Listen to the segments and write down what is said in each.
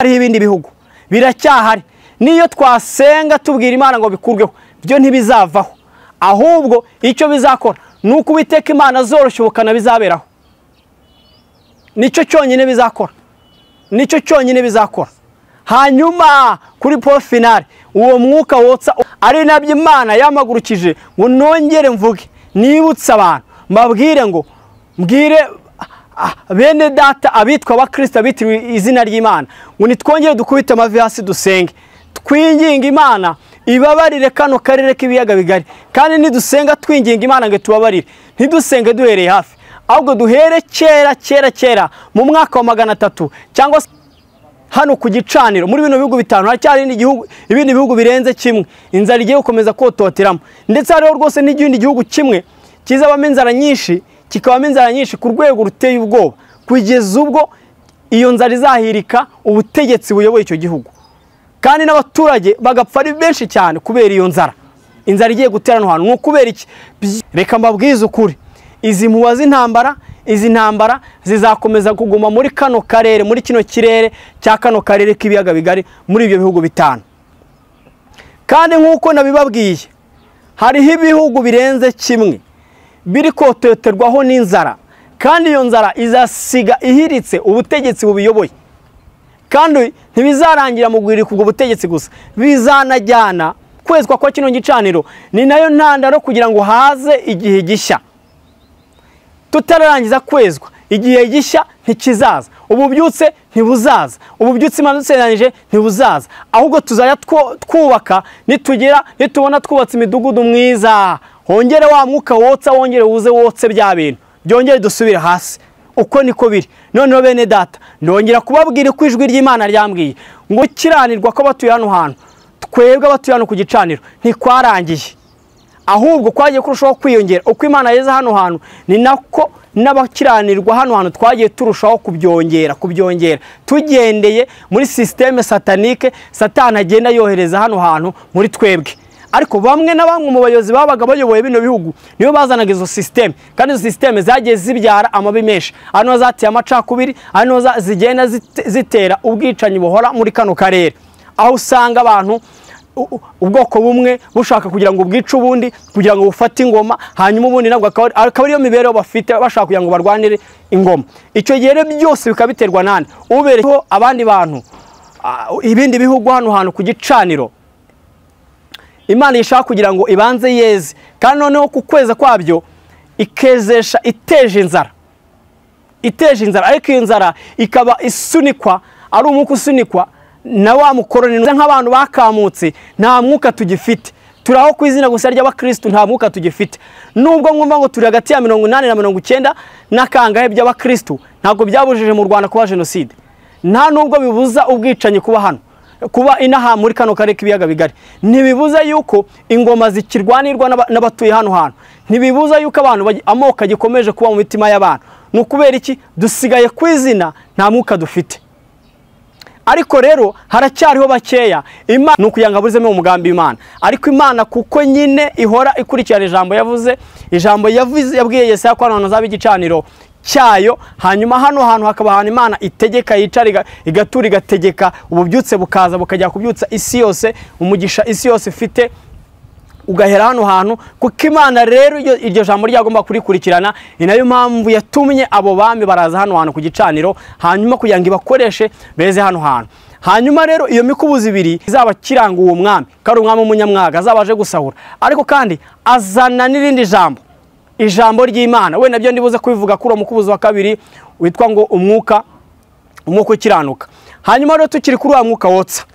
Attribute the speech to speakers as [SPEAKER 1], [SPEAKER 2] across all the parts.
[SPEAKER 1] Hariho ibindi bihugu biracyahari, niyo twasenga tubwira Imana ngo bikurweho, byo ntibizavaho. Ahubwo icyo bizakora ni uko Uwiteka Imana zoroshya ubukana bizaberaho. Nicyo cyonyine bizakora, nicyo cyonyine bizakora. Hanyuma kuri point finale, uwo mwuka wotsa ari nabyo Imana yamagurukije ngo nongere mvuge, nibutse abantu, mbabwire ngo mbwire bene data abitwa abakristo abitiriwe izina ry'Imana ngo nitwongere dukubite amavi hasi dusenge, twinginga Imana ibabarire kano karere k'ibiyaga bigari. Kandi nidusenga twinginga Imana ngo tubabarire, ntidusenge duhereye hafi, ahubwo duhere kera kera kera mu mwaka wa 300 cyangwa hano ku gicaniro. Muri bino bihugu bitanu haracyari ibindi bihugu birenze kimwe inzara igiye gukomeza kototeramo, ndetse hariho rwose n'ikindi gihugu kimwe kizabamo inzara nyinshi, kikabamo inzara nyinshi ku rwego ruteye ubwoba, kugeza ubwo iyo nzara izahirika ubutegetsi buyoboye icyo gihugu, kandi n'abaturage bagapfa ari benshi cyane kubera iyo nzara. Inzara igiye gutera hano hantu ni ukubera iki? Reka mbabwize ukuri, izi mpuwa z'intambara, izi ntambara zizakomeza kuguma muri kano karere, muri kino kirere cya kano karere k'ibiyaga bigari, muri ibyo bihugu bitanu. Kandi nk'uko nabibabwiye, hariho ibihugu birenze kimwe biri kototerwaho n'inzara, kandi iyo nzara izasiga ihiritse ubutegetsi bubiyoboye. Kandi ntibizarangira mu guhirika ubwo butegetsi gusa, bizanajyana kwezwa kwa kino gicaniro. Ni nayo ntandaro kugira ngo haze igihe gishya. Tutararangiza kwezwa, igihe gishya ntikizaza, ububyutse ntibuzaza, ububyutse Imana dusezeranije ntibuzaza, ahubwo tuzajya twubaka nitugera, nitubona twubatse imidugudu mwiza, hongere wa mwuka wotsa, wongere uze wotse bya bintu, byongere dusubire hasi. Uko niko biri. Noneho bene data, ndongera kubabwira ko ijwi ry'Imana ryambwiye ngo kiranirwa ko batuye hano hantu, twebwe abatuye hano ku gicaniro ntikwarangiye, ahubwo kwagiye kurushaho kwiyongera. Uko Imana yeza hano hantu ni nako n'abakiranirwa hano hantu twagiye turushaho kubyongera, kubyongera, tugendeye muri systeme satanike Satani agenda yohereza hano hantu muri twebwe. Ariko bamwe na bamwe mu bayobozi babaga bayoboye bino bihugu nibo bazanaga izo systeme, kandi izo systeme zagiye zibyara amabi menshi. Hano zateye amacakubiri, hano zigenda zitera ubwicanyi buhora muri kano karere, aho usanga abantu ubwoko bumwe bushaka kugira ngo bwice ubundi kugira ngo bufate ingoma, hanyuma ubundi nabwo akaba ariyo mibereho bafite, bashaka kugira ngo barwanire ingoma. Icyo gihe rero byose bikabiterwa nande? Ubereho abandi bantu, ibindi bihugu hano hantu ku gicaniro Imana ishaka kugira ngo ibanze yeze, kandi noneho ku kweza kwabyo ikezesha iteje inzara, iteje inzara. Ariko iyo nzara ikaba isunikwa, ari umwuka usunikwa na wa mukoroni. Nk'abantu bakamutse nta mwuka tugifite, turaho ku izina gusa ry'abakristo, nta mwuka tugifite. Nubwo mwumva ngo turi hagati ya 80 na 90 n'akangahe by'abakristo, ntabwo byabujije mu Rwanda kuba jenoside, nta nubwo bibuza ubwicanyi kuba hano, kuba inaha muri kano karere k'ibiyaga bigari. Ntibibuza yuko ingoma zikirwanirwa n'abatuye hano hantu, ntibibuza yuko abantu amoko agikomeje kuba mu mitima y'abantu. Ni ukubera iki? Dusigaye ku izina, nta mwuka dufite. Ariko rero haracyariho bakeya. Imana ni ukugira ngo aburizemo umugambi w'Imana, ariko Imana kuko nyine ihora ikurikirana ijambo yavuze, ijambo yavuze yabwiye Yesaya ko hano hazaba igicaniro cyayo, hanyuma hano hantu hakaba ahantu Imana itegeka, yicara igatura, igategeka, ububyutse bukaza bukajya kubyutsa isi yose, umugisha isi yose ifite ugahera hano hantu. Kuko Imana rero iryo jambo ryagomba kurikurikirana, ni nayo mpamvu yatumye abo bami baraza hano hantu ku gicaniro, hanyuma kugira ngo ibakoreshe beze hano hantu. Hanyuma rero iyo mikubuzi ibiri izaba kiranga uwo mwami, kandi umwami w'umunyamwaga azaba aje gusahura, ariko kandi azana n'irindi jambo, ijambo ry'Imana. We nabyo ndibuze kubivuga kuri uwo mukubuzi wa kabiri witwa ngo umwuka ukiranuka. Hanyuma rero tukiri kuri wa mwuka wotsa,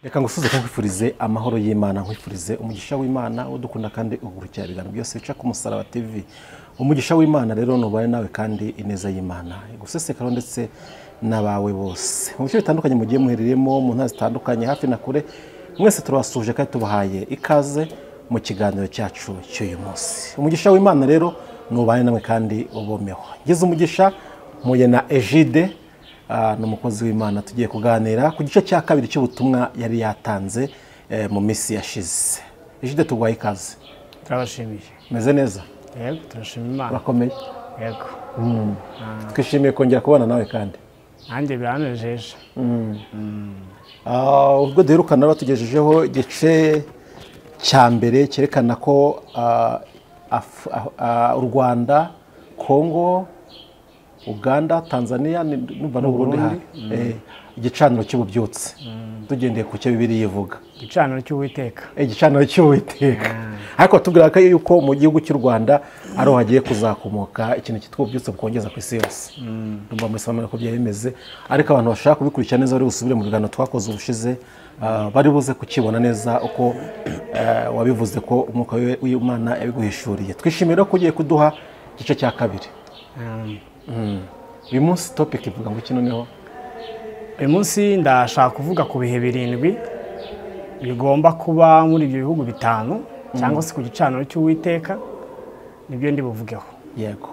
[SPEAKER 2] Reka ngusuze nkwifurize amahoro y'Imana, nkwifurize umugisha w'Imana udukunda kandi ugurukira ibiganiro byose bica ku Musaraba TV. Umugisha w'Imana rero nubane nawe kandi ineza y'Imana igusesekara ndetse n'abawe bose mu bice bitandukanye mugiye muherereyemo, mu ntara zitandukanye, hafi na kure, mwese turabasuje kandi tubahaye ikaze mu kiganiro cyacu cy'uyu munsi. Umugisha w'Imana rero nubane nawe kandi ubomeho. Ngeze umugisha muye na Egide, ni umukozi w'Imana, tugiye kuganira ku gice cya kabiri cy'ubutumwa yari yatanze mu minsi yashize. Egide, tuguhaye ikaze.
[SPEAKER 1] Turabashimiye.
[SPEAKER 2] Meze neza?
[SPEAKER 1] Yego, turashima Imana.
[SPEAKER 2] Urakomeye?
[SPEAKER 1] Yego.
[SPEAKER 2] Twishimiye kongera kubana nawe kandi.
[SPEAKER 1] Nanjye biranejeje.
[SPEAKER 2] Ubwo duherukana batugejejeho igice cya mbere cyerekana ko u Rwanda, Kongo, Uganda, Tanzania numva no Burundi igicaniro cy'ububyutse. Tugendeye ku cyo Bibiliya ivuga.
[SPEAKER 1] Igicaniro cy'Uwiteka.
[SPEAKER 2] Igicaniro cy'Uwiteka. Ariko tubwira ko yuko mu gihugu cy'u Rwanda ari hagiye kuzakomoka ikintu cyitwa ububyutse bukongeza ku isi yose. Ndumva muri samana ko byari bimeze, ariko abantu bashaka kubikurikira neza bari busubire mu biganiro twakoze ubushize, bari buze kukibona neza uko wabivuze ko umwuka w'Imana yabiguhishuriye. Twishimiye ko ugiye kuduha igice cya kabiri. Uyu munsi topic ivuga ngo kino niho.
[SPEAKER 1] Uyu munsi ndashaka kuvuga ku bihe birindwi bigomba kuba muri ibyo bihugu bitanu cyangwa se ku gicaniro cy'Uwiteka, nibyo ndi buvugeho.
[SPEAKER 2] Yego.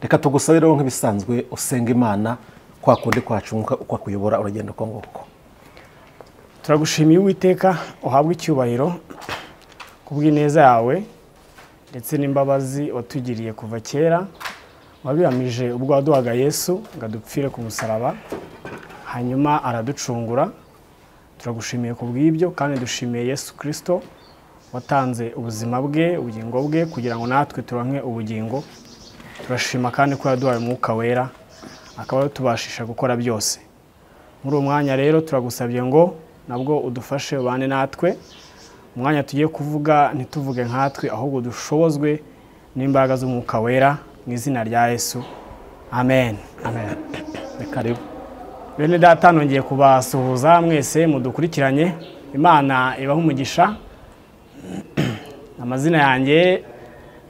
[SPEAKER 2] Reka tugusabe rero nk'ibisanzwe usenga Imana kwa kundi kwacu uko akuyobora uragenda uko nguko.
[SPEAKER 1] Turagushimiye Uwiteka, uhabwe icyubahiro kubw'ineza yawe ndetse n'imbabazi watugiriye kuva kera. Wabiramije ubwo waduhaga Yesu ngo adupfire ku musaraba, hanyuma araducungura. Turagushimiye kubw'ibyo kandi dushimiye Yesu Kristo watanze ubuzima bwe, ubugingo bwe kugira ngo natwe turonke ubugingo. Turashima kandi ko yaduhaye Umwuka Wera akaba yatubashisha gukora byose. Muri uwo mwanya rero turagusabye ngo nabwo udufashe ubane natwe. Umwanya tugiye kuvuga ntituvuge nkatwe, ahubwo dushobozwe n'imbaraga z'Umwuka Wera mu izina rya Yesu. Amen.
[SPEAKER 2] Amen. Karibu.
[SPEAKER 1] Bene data, nongeye kubasuhuza mwese mudukurikiranye. Imana ibahe umugisha. Amazina yanjye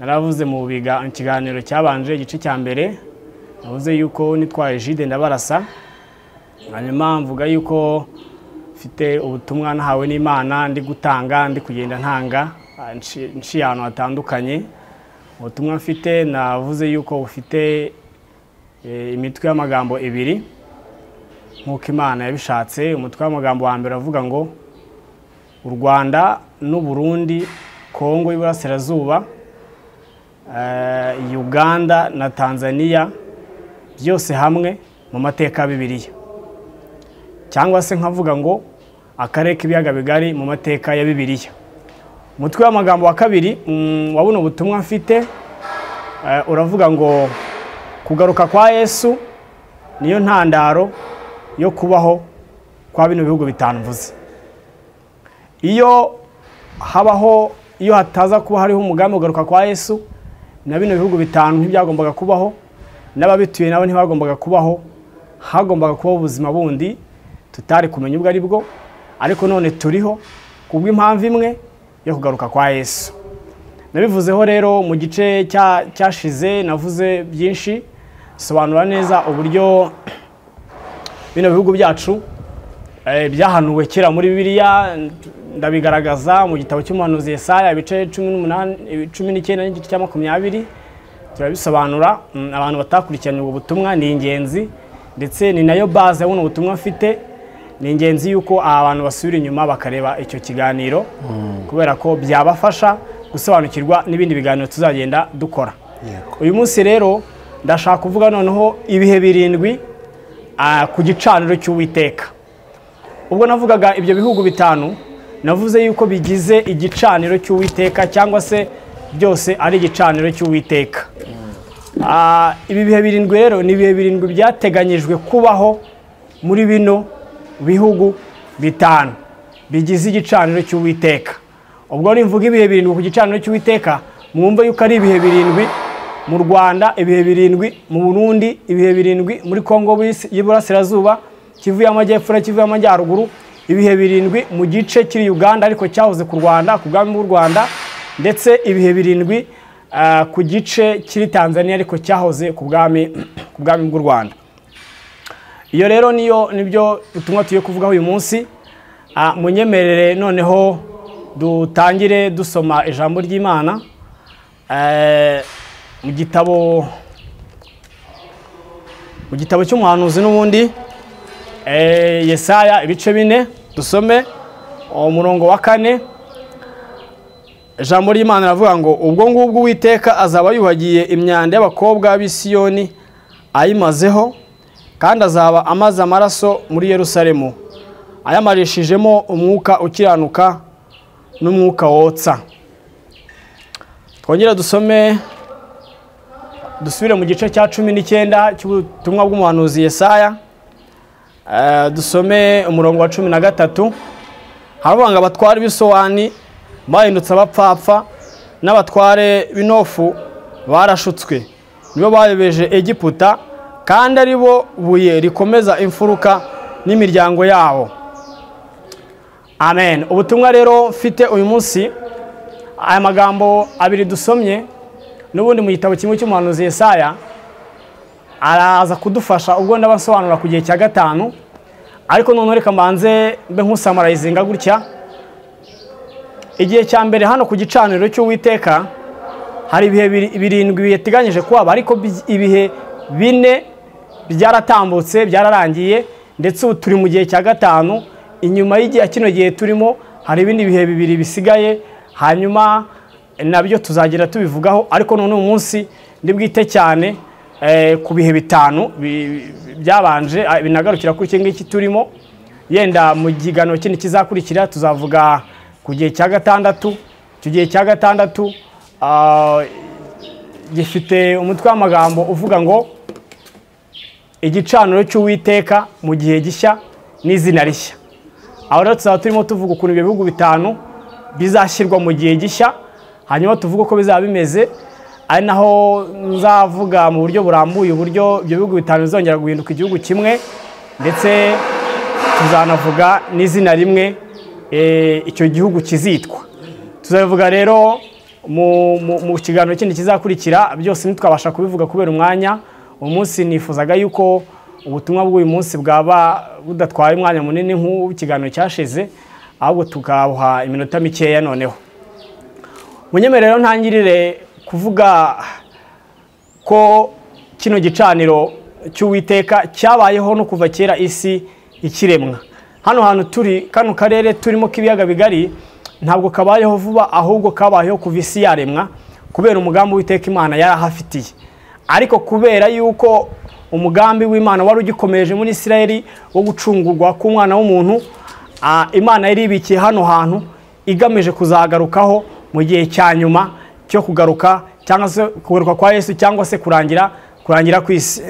[SPEAKER 1] naravuze mu kiganiro cyabanje igice cya mbere, navuze yuko nitwa Egide Ndabarasa. Hanyuma mvuga yuko mfite ubutumwa nahawe n'Imana, ndi gutanga, ndi kugenda ntanga nciye ahantu hatandukanye. Ubutumwa mfite navuze yuko bufite imitwe y'amagambo ibiri nk'uko Imana yabishatse. Umutwe w'amagambo wa mbere avuga ngo u Rwanda n'u Burundi, Kongo y'Iburasirazuba, Uganda na Tanzania, byose hamwe mu mateka ya Bibiliya. Cyangwa se nkavuga ngo akarere k'ibiyaga bigari mu mateka ya Bibiliya. Umutwe w'amagambo wa kabiri wabona ubutumwa mfite uravuga ngo kugaruka kwa Yesu niyo ntandaro yo kubaho kwa bino bihugu bitanu mvuze. Iyo habaho, iyo hataza kuba hariho umugambi ugaruka kwa Yesu, na bino bihugu bitanu ntibyagombaga kubaho, n'ababituye nabo ntibagombaga kubaho, hagombaga kubaho ubuzima bundi tutari kumenya ubwo ari bwo, ariko none turiho kubw'impamvu imwe yo kugaruka kwa Yesu. Nabivuzeho rero mu gice cyashize, navuze byinshi, sobanura neza uburyo bino bihugu byacu byahanuwe kera muri Bibiliya, ndabigaragaza mu gitabo cy'umuhanuzi Yesaya ibice 18 19 n'igice cya 20, turabisobanura. Abantu batakurikiranye ubwo butumwa ni ingenzi, ndetse ni nayo base y'ubu butumwa mfite. Ni ingenzi yuko abantu basubira inyuma bakareba icyo kiganiro, kubera ko byabafasha gusobanukirwa n'ibindi biganiro tuzagenda dukora. Uyu munsi rero ndashaka kuvuga noneho ibihe birindwi ku gicaniro cy'Uwiteka. Ubwo navugaga ibyo bihugu bitanu, navuze yuko bigize igicaniro cy'Uwiteka, cyangwa se byose ari igicaniro cy'Uwiteka. Ibi bihe birindwi rero ni ibihe birindwi byateganyijwe kubaho muri bino bihugu bitanu bigize igicaniro cy'Uwiteka. Ubwo nimvuga ibihe birindwi ku gicaniro cy'Uwiteka, mwumve yuko ari ibihe birindwi mu Rwanda, ibihe birindwi mu Burundi, ibihe birindwi muri Kongo y'Iburasirazuba, Kivu y'Amajyepfo na Kivu y'Amajyaruguru, ibihe birindwi mu gice kiri Uganda ariko cyahoze ku Rwanda, ku bwami bw'u Rwanda, ndetse ibihe birindwi ku gice kiri Tanzania ariko cyahoze ku bwami bw'u Rwanda. Iyo rero niyo nibyo ubutumwa tugiye kuvugaho uyu munsi. Munyemerere noneho dutangire dusoma ijambo ry'Imana mu gitabo cy'umuhanuzi n'ubundi Yesaya ibice 4, dusome umurongo wa 4. Ijambo ry'Imana riravuga ngo ubwo ngubwo Uwiteka azaba yuhagiye imyanda y'abakobwa b'i Siyoni ayimazeho, kandi azaba amaze amaraso muri Yerusalemu ayamarishijemo umwuka ukiranuka n'umwuka wotsa. Twongere dusome, dusubire mu gice cya 19 cy'ubutumwa bw'umuhanuzi Yesaya, dusome umurongo wa 13. Haravuga ngo abatware b'Isowani bahindutse abapfapfa, n'abatware b'Inofu barashutswe, nibo bayobeje Egiputa, kandi ari bo buye rikomeza imfuruka n'imiryango yabo. Amen. Ubutumwa rero mfite uyu munsi, aya magambo abiri dusomye n'ubundi mu gitabo kimwe cy'umuhanuzi Yesaya, araza kudufasha ubwo ndabasobanura ku gihe cya 5, ariko none reka mbanze mbe nkusamarayizinga gutya. Igihe cya mbere hano ku gicaniro cy'Uwiteka hari ibihe 7 biteganyije kuhaba, ariko ibihe 4 byaratambutse, byararangiye, ndetse ubu turi mu gihe cya 5. Inyuma y'igihe kino gihe turimo hari ibindi bihe 2 bisigaye, hanyuma nabyo tuzagira tubivugaho, ariko none uyu munsi ndibwite cyane ku bihe 5 byabanje binagarukira kuri iki ngiki turimo. Yenda mu gigano kindi kizakurikira tuzavuga ku gihe cya 6. Icyo gihe cya 6 gifite umutwe w'amagambo uvuga ngo igicaniro cy'Uwiteka mu gihe gishya n'izina rishya. Aho rero tuzaba turimo tuvuga ukuntu ibyo bihugu 5 bizashyirwa mu gihe gishya, hanyuma tuvuge uko bizaba bimeze, ari naho nzavuga mu buryo burambuye uburyo ibyo bihugu 5 bizongera guhinduka igihugu kimwe, ndetse tuzanavuga n'izina rimwe icyo gihugu kizitwa. Tuzabivuga rero mu kiganiro kindi kizakurikira, byose ntitwabasha kubivuga kubera umwanya. Umunsi nifuzaga yuko ubutumwa bw'uyu munsi bwaba budatwaye umwanya munini nk'ukiganiro cyashize, ahubwo tukabuha iminota mikeya. Noneho munyemerero ntangirire kuvuga ko kino gicaniro cy'Uwiteka cyabayeho no kuva kera isi ikiremwa. Hano hantu turi, kano karere turimo k'ibiyaga bigari, ntabwo kabayeho vuba, ahubwo kabayeho kuva isi yaremwa, kubera umugambi w'Uwiteka Imana yarahafitiye. Ariko kubera yuko umugambi w'Imana wari ugikomeje muri Isirayeli wo gucungurwa k'umwana w'umuntu, Imana yari ibikiye hano hantu igamije kuzagarukaho mu gihe cya nyuma cyo kugaruka, cyangwa se kugaruka kwa Yesu, cyangwa se kurangira ku isi.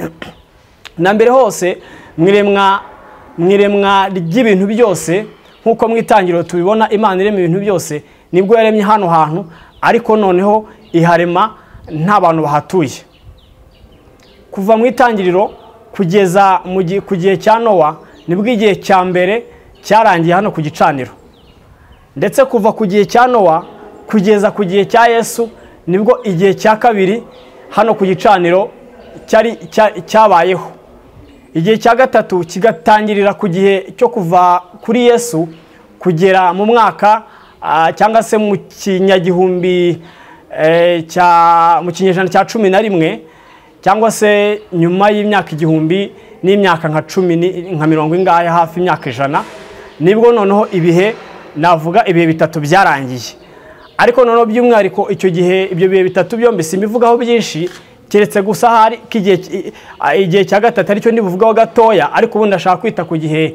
[SPEAKER 1] Na mbere hose mwiremwa ry'ibintu byose, nkuko mwitangiriro tubibona, Imana irema ibintu byose, nibwo yaremye hano hantu, ariko noneho iharema nta bantu bahatuye. Kuva mu itangiriro kugeza ku gihe cya Nowa, nibwo igihe cya mbere cyarangiye hano ku gicaniro. Ndetse kuva ku gihe cya Nowa kugeza ku gihe cya Yesu, nibwo igihe cya kabiri hano ku gicaniro cyari cyabayeho. Igihe cya gatatu kigatangirira ku gihe cyo kuva kuri Yesu kugera mu mwaka cyangwa se mu kinyagihumbi cya mu kinyejana cya 11, cyangwa se nyuma y'imyaka 1000 n'imyaka nka 10 nka 40 ingahe, hafi imyaka 100, nibwo noneho ibihe navuga ibihe 3 byarangiye. Ariko noneho by'umwihariko icyo gihe ibyo bihe 3 byombi simbivugaho byinshi, keretse gusa hari igihe cya gatatu aricyo ndibuvugaho gatoya, ariko ubundi ndashaka kwita ku gihe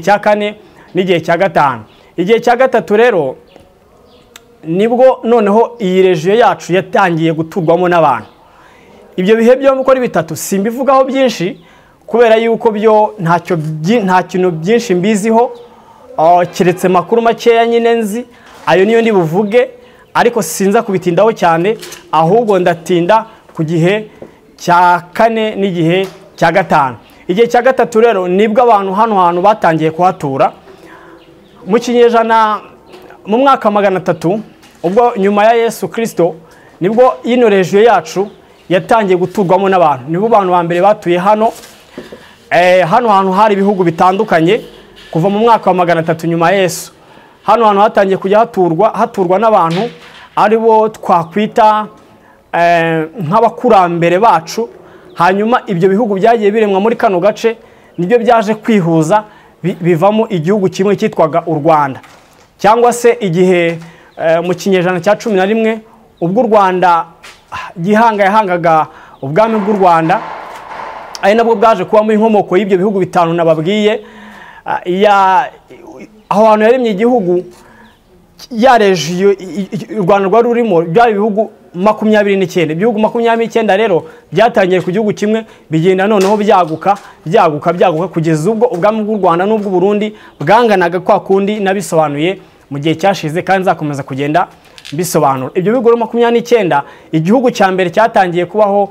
[SPEAKER 1] cya 4 n'igihe cya 5. Igihe cya gatatu rero nibwo noneho iyi region yacu yatangiye guturwamo n'abantu. Ibyo bihe byombi uko ari 3 simbivugaho byinshi kubera yuko byo nta kintu byinshi mbiziho, keretse makuru makeya nyine nzi, ayo niyo ndibuvuge, ariko sinza kubitindaho cyane, ahubwo ndatinda ku gihe cya 4 n'igihe cya 5. Igihe cya gatatu rero nibwo abantu hano hantu batangiye kuhatura mu kinyejana mu mwaka 300, ubwo nyuma ya Yesu Kristo, Nibwo ino region yacu yatangiye guturwamo n'abantu. Nibo bantu ba mbere batuye hano. Hano hantu hari ibihugu bitandukanye kuva mu mwaka wa 300 nyuma Yesu. Hano hantu hatangiye kujya haturwa n'abantu aribo twakwita nk'abakurambere bacu. Hanyuma ibyo bihugu byagiye biremwa muri kano gace nibyo byaje kwihuza bivamo igihugu kimwe cyitwaga u Rwanda. Cyangwa se igihe mu kinyejana cya 11 ubwo u Rwanda Gihanga yahangaga ubwami bw'u Rwanda, ari nabwo bwaje kubamo inkomoko y'ibyo bihugu bitanu nababwiye. Aho hantu yaremye igihugu ya region u Rwanda rwari rurimo byari ibihugu 29. Ibihugu 29 rero byatangiye ku gihugu kimwe bigenda noneho byaguka byaguka byaguka kugeza ubwo ubwami bw'u Rwanda n'ubw'u Burundi bwanganaga kwa kundi nabisobanuye mu gihe cyashize, kandi nzakomeza kugenda bisobanura. Ibyo bihugu 29, igihugu cya mbere cyatangiye kubaho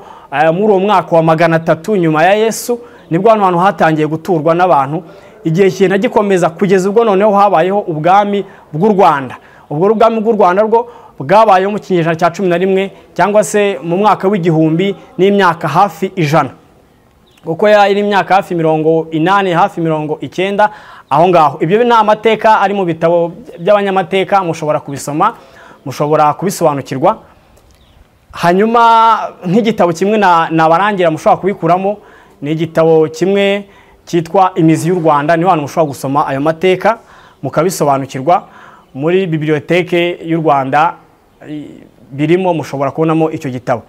[SPEAKER 1] muri uwo mwaka wa 300 nyuma ya Yesu, nibwo hano hantu hatangiye guturwa n'abantu. Igihe kigenda gikomeza kugeza ubwo noneho habayeho ubwami bw'u Rwanda. Ubwo ubwami bw'u Rwanda rwo bwabayeho mu kinyejana cya 11 cyangwa se mu mwaka w'igihumbi n'imyaka hafi 100, kuko yari imyaka hafi 80 hafi 90 aho ngaho. Ibyo ni amateka ari mu bitabo by'abanyamateka, mushobora kubisoma, mushobora kubisobanukirwa. Hanyuma nk'igitabo kimwe nabarangira mushobora kubikuramo ni igitabo kimwe cyitwa Imizi y'u Rwanda. Ni hantu mushobora gusoma ayo mateka mukabisobanukirwa. Muri biblioteke y'u Rwanda birimo, mushobora kubonamo icyo gitabo.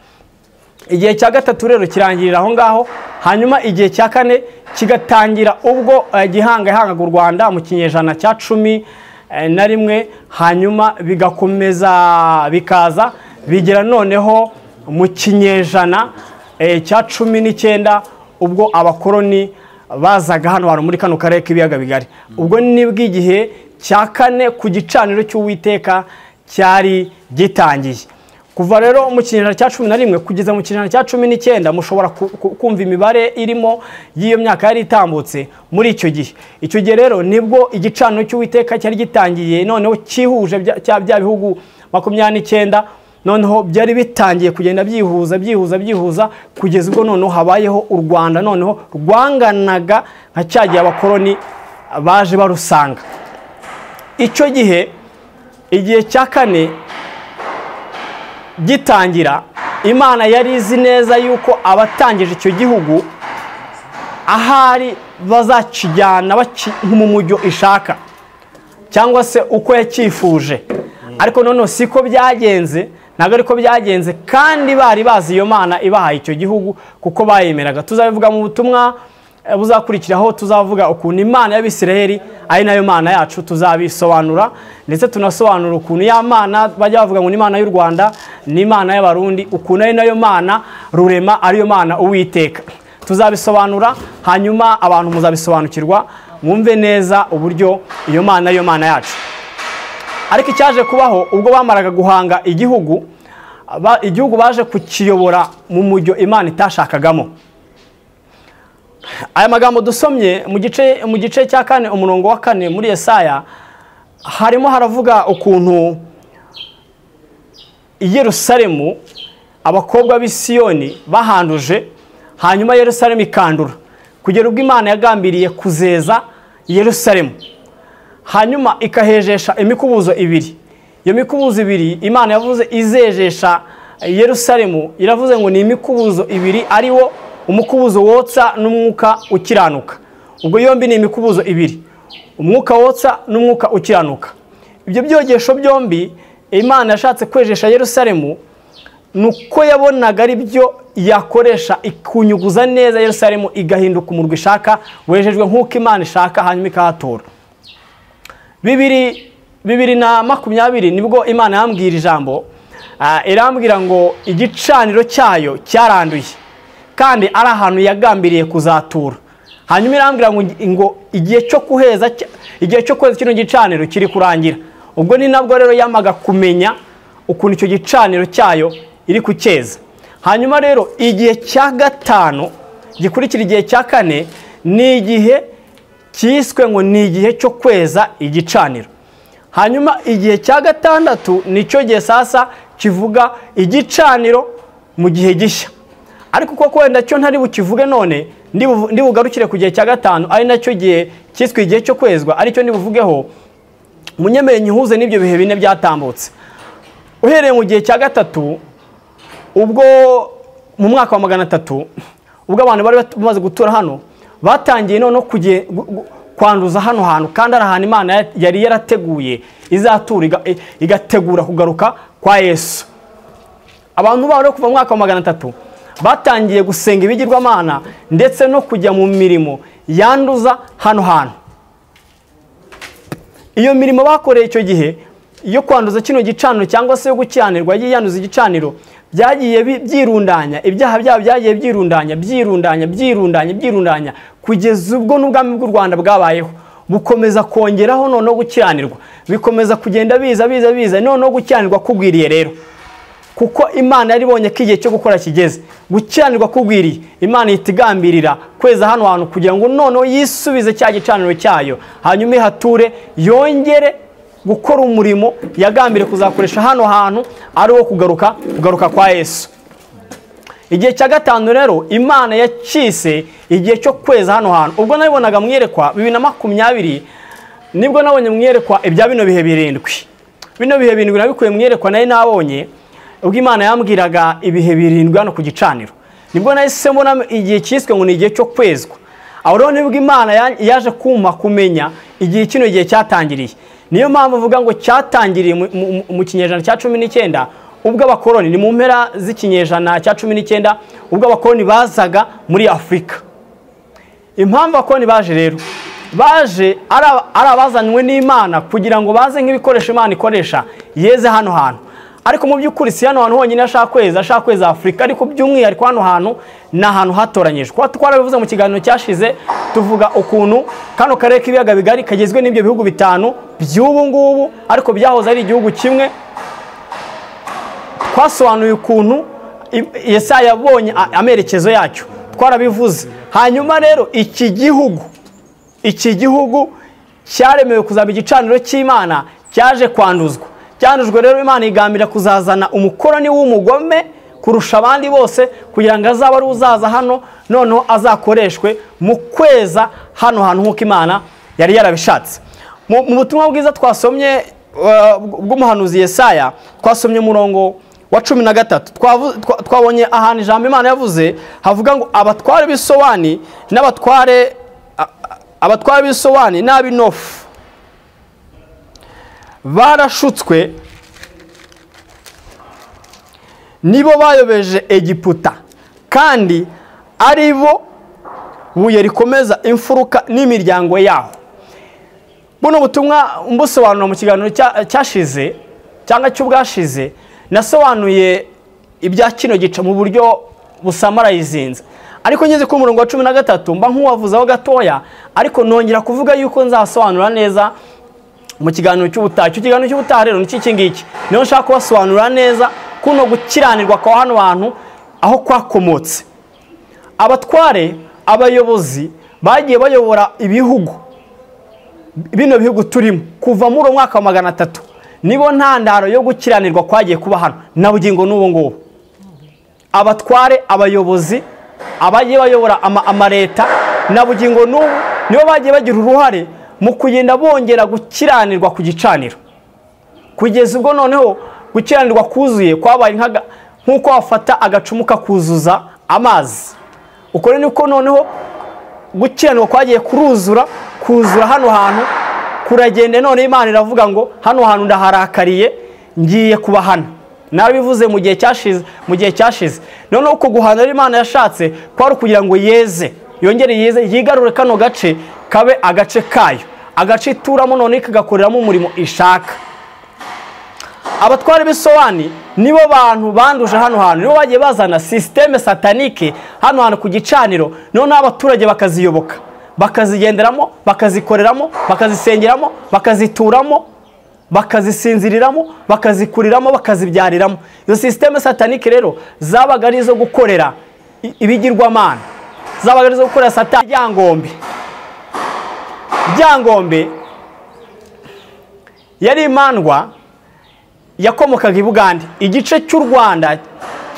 [SPEAKER 1] Igihe cya gatatu rero kirangirira aho ngaho. Hanyuma igihe cya kane kigatangira ubwo Gihanga yahangaga u Rwanda mu kinyejana cya 11, hanyuma bigakomeza bikaza bigera noneho mu kinyejana cya 19 ubwo abakoroni bazaga hano hantu muri kano karere k'ibiyaga bigari. Ubwo nibwo igihe cya kane ku gicaniro cy'Uwiteka cyari gitangiye. Kuva rero mu kinyejana cya 11 kugeza mu kinyejana cya 19 mushobora kumva imibare irimo y'iyo myaka yari itambutse muri icyo gihe. Icyo gihe rero nibwo igicaniro cy'Uwiteka cyari gitangiye noneho cyihuje bya bihugu 29, noneho byari bitangiye kugenda byihuza byihuza byihuza kugeza ubwo noneho habayeho u Rwanda noneho rwanganaga nka cyagiye abakoroni baje barusanga. Icyo gihe igihe cya kane gitangira, Imana yari izi neza yuko abatangije icyo gihugu ahari bazakijyana mu mujyo ishaka cyangwa se uko yacyifuje. Ariko noneho siko byagenze, ntabwo ariko byagenze, kandi bari bazi iyo Mana ibahaye icyo gihugu kuko bayemeraga. Tuzabivuga mu butumwa buzakurikiraho, tuzavuga ukuntu Imana y'Abisirayeli ari nayo Mana yacu, tuzabisobanura ndetse tunasobanura ukuntu ya Mana bajya bavuga ngo ni Imana y'u Rwanda ni Imana y'Abarundi, ukuntu ari nayo Mana rurema ariyo Mana Uwiteka. Tuzabisobanura hanyuma abantu muzabisobanukirwa mwumve neza uburyo iyo Mana ariyo Mana yacu. Ariko icyaje kubaho ubwo bamaraga guhanga igihugu, igihugu baje kukiyobora mu mujyo Imana itashakagamo. Aya magambo dusomye mu gice cya 4 umurongo wa 4 muri Yesaya, harimo haravuga ukuntu Yerusalemu abakobwa b'i Siyoni bahanduje, hanyuma Yerusalemu ikandura kugera ubwo Imana yagambiriye kuzeza Yerusalemu, hanyuma ikahejesha imikubuzo ibiri. Iyo mikubuzo ibiri Imana yavuze izejesha Yerusalemu, iravuze ngo ni imikubuzo ibiri, ariwo umukubuzo wotsa n'umwuka ukiranuka. Ubwo yombi ni imikubuzo ibiri, umwuka wotsa n'umwuka ukiranuka. Ibyo byogesho byombi Imana yashatse kwejesha Yerusalemu nuko yabonaga ari byo yakoresha ikunyuguza neza Yerusalemu igahinduka umurwa ishaka, wejejwe nk'uko Imana ishaka, hanyuma ikahatura. 2020 nibwo Imana yambwira ijambo, irambwira ngo igicaniro cyayo cyaranduye kandi ari ahantu yagambiriye kuzatura. Hanyuma irambwira ngo igihe cyo kuheza, igihe cyo kweza kino gicaniro kiri kurangira. Ubwo ni nabwo rero yamaga kumenya ukuntu icyo gicaniro cyayo iri kucyeza. Hanyuma rero igihe cya gatanu gikurikira igihe cya kane ni igihe cyiswe ngo ni igihe cyo kweza igicaniro. Hanyuma igihe cya gatandatu nicyo gihe sasa kivuga igicaniro mu gihe gishya. Ariko kuko wenda cyo ntari bukivuge none, ndibugarukire ku gihe cya gatanu, ari nacyo gihe cyiswe igihe cyo kwezwa, aricyo ndibuvugeho. Munyemere nyihuze n'ibyo bihe bine byatambutse. Uhereye mu gihe cya gatatu, ubwo mu mwaka wa 300, ubwo abantu bari bamaze gutura hano, batangiye none kwanduza hano hantu, kandi ari ahantu Imana yari yarateguye izatura igategura kugaruka kwa Yesu. Abantu bari kuva mu mwaka wa 300 batangiye gusenga ibigirwamana ndetse no kujya mu mirimo yanduza hano hantu. Iyo mirimo bakoreye icyo gihe yo kwanduza kino gicaniro cyangwa se yo gukiranirwa yiyanduza igicaniro, byagiye byirundanya, ibyaha byabo byagiye byirundanya byirundanya byirundanya byirundanya kugeza ubwo n'ubwami bw'u Rwanda bwabayeho bukomeza kongeraho noneho gukiranirwa, bikomeza kugenda biza biza biza, noneho gukiranirwa kugwiriye rero. Kuko Imana yari ibonye ko igihe cyo gukora kigeze, gukiranirwa kugwiriye, Imana itigambirira kweza hano hantu kugira ngo noneho yisubize cya gicaniro cyayo, hanyuma ihature yongere gukora umurimo yagambiriye kuzakoresha hano hantu, ari wo kugaruka kwa Yesu. Igihe cya gatanu rero Imana yakise igihe cyo kweza hano hantu. Ubwo nabibonaga mwiyerekwa 2020, nibwo nabonye mwiyerekwa ibya bino bihe birindwi. Bino bihe birindwi nabikuye mwiyerekwa nayo nabonye ubwo Imana yambwiraga ibihe birindwi hano ku gicaniro. Nibwo nahise mbona igihe cyiswe ngo ni igihe cyo kwezwa. Aho rero nibwo Imana yaje kumpa kumenya igihe kino gihe cyatangiriye. Niyo mpamvu mvuga ngo cyatangiriye mu kinyejana cya 19, ubwo abakoloni, ni mu mpera z'ikinyejana cya 19, ubwo abakoloni bazaga muri Afurika. Impamvu abakoloni baje rero, baje ari abazanywe n'Imana kugira ngo baze nk'ibikoresho Imana ikoresha yeze hano hantu. Ariko mu by'ukuri si hano hantu honyine ashaka kweza, ashaka kweza Afurika, ariko by'umwihariko hano hantu ni ahantu hatoranyijwe. Kuba twarabivuze mu kiganiro cyashize, tuvuga ukuntu kano karere k'ibiyaga bigari kagizwe n'ibyo bihugu bitanu by'ubu ngubu, ariko byahoze ari igihugu kimwe. Twasobanuye ukuntu Yesaya yabonye amerekezo yacyo, twarabivuze. Hanyuma rero iki gihugu cyaremewe kuzaba igicaniro cy'Imana, cyaje kwanduzwa. Cyandujwe rero Imana igambira kuzazana umukoroni w'umugome kurusha abandi bose, kugira ngo azabe ari uzaza hano noneho azakoreshwe mu kweza hano hantu nk'uko Imana yari yarabishatse. Mu butumwa bwiza twasomye bw'umuhanuzi Yesaya, twasomye umurongo wa 13, twabonye ahantu ijambo Imana yavuze havuga ngo abatware b'Isowani n'abatware abatware b'Isowani n'ab'Inofu barashutswe, nibo bayobeje Egiputa, kandi ari bo buye rikomeza imfuruka n'imiryango yaho. Buno butumwa mbusobanura mu kiganiro cyashize cyangwa cy'ubwashize, nasobanuye ibya kino gice mu buryo busamarayizinze. Ariko ngeze ku murongo wa 13 mba nkuwavuzaho gatoya, ariko nongera kuvuga yuko nzasobanura neza mu kiganiro cy'ubutaha. Icyo kiganiro cy'ubutaha rero ni iki ngiki, niho nshaka kubasobanurira neza kuno gukiranirwa kwa hano hantu aho kwakomotse. Abatware, abayobozi bagiye bayobora ibihugu, bino bihugu turimo kuva muri mwaka wa 300, nibo ntandaro yo gukiranirwa kwagiye kuba hano na bugingo n'ubu ngubu. Abatware, abayobozi abagiye bayobora amareta na bugingo n'ubu nibo bagiye bagira uruhare mu kugenda bongera gukiranirwa ku gicaniro, kugeza ubwo noneho gukiranirwa kuzuye kwabaye nk'uko wafata agacumu kakuzuza amazi. Uko niko noneho gukiranirwa kwagiye kuruzura kuzura hano hantu kuragenda. None Imana iravuga ngo hano hantu ndaharakariye, ngiye kubahana. Narabivuze mu gihe cyashize, mu gihe cyashize. Noneho uko guhana Imana yashatse kwari kugira ngo yeze, yongere yeze, yigarure kano gace kabe agace kayo, agace ituramo none kagakoreramo umurimo ishaka. Abatware b'Isowani nibo bantu banduje hano hantu, nibo bagiye bazana systeme satanike hano hantu ku gicaniro, none abaturage bakaziyoboka, bakazigenderamo, bakazikoreramo, bakazisengeramo, bakazituramo, bakazisinziriramo, bakazikuriramo, bakazibyariramo. Izo systeme satanike rero zabaga ari izo gukorera ibigirwamana, zabaga ari izo gukorera Satani. Ryangombe yari imandwa yakomokaga i Bugande. Igice cy'u Rwanda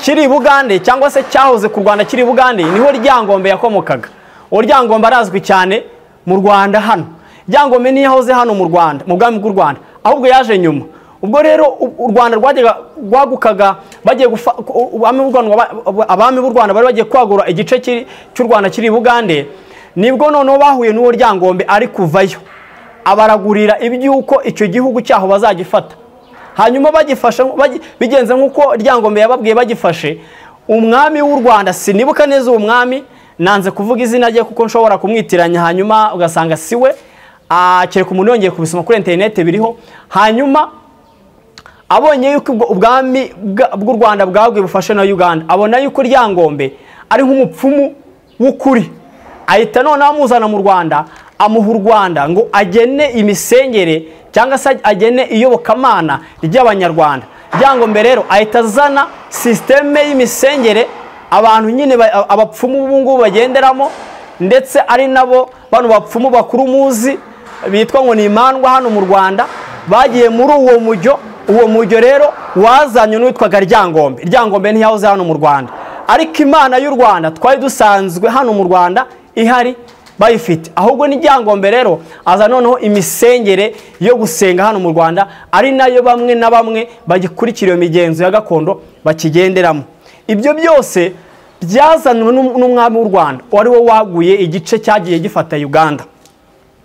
[SPEAKER 1] kiri i Bugande cyangwa se cyahoze ku Rwanda kiri i Bugande niho Ryangombe yakomokaga. Uwo Ryangombe arazwi cyane mu Rwanda hano. Ryangombe ntiyahoze hano mu Rwanda, mu bwami bw'u Rwanda, ahubwo yaje nyuma. Ubwo rero u Rwanda rwajyaga rwagukaga, bagiye abami b'u Rwanda bari bagiye kwagura igice cy'u Rwanda kiri i Bugande, nibwo noneho bahuye n'uwo Ryangombe ari kuvayo, abaragurira iby'uko icyo gihugu cyaho bazagifata. Hanyuma bagifashe, bigenze nk'uko Ryangombe yababwiye bagifashe, umwami w'u Rwanda, sinibuka neza uwo mwami, nanze kuvuga izina rye kuko nshobora kumwitiranya hanyuma ugasanga siwe, kereka umuntu yongeye kubisoma kuri interineti biriho. Hanyuma abonye yuko ubwami bw'u Rwanda bwaguye bufashe na Uganda, abona yuko Ryangombe ari nk'umupfumu w'ukuri, ahita noneho amuzana mu Rwanda, amuha u Rwanda ngo agene imisengere cyangwa se agene iyobokamana ry'Abanyarwanda. Ryangombe rero ahita azana sisiteme y'imisengere abantu nyine abapfumu ubu ngubu bagenderamo, ndetse ari nabo bano bapfumu bakuru muzi bitwa ngo ni imandwa hano mu Rwanda, bagiye muri uwo mujyo. Uwo mujyo rero wazanywe n'uwitwaga Ryangombe. Ryangombe ntiyahoze hano mu Rwanda, ariko Imana y'u Rwanda twari dusanzwe hano mu Rwanda ihari bayifite. Ahubwo ni Ryangombe rero aza noneho imisengere yo gusenga hano mu Rwanda, ari nayo bamwe na bamwe bagikurikira iyo migenzo ya gakondo bakigenderamo. Ibyo byose byazanwe n'umwami w'u Rwanda wari wo waguye igice cyagiye gifata Uganda.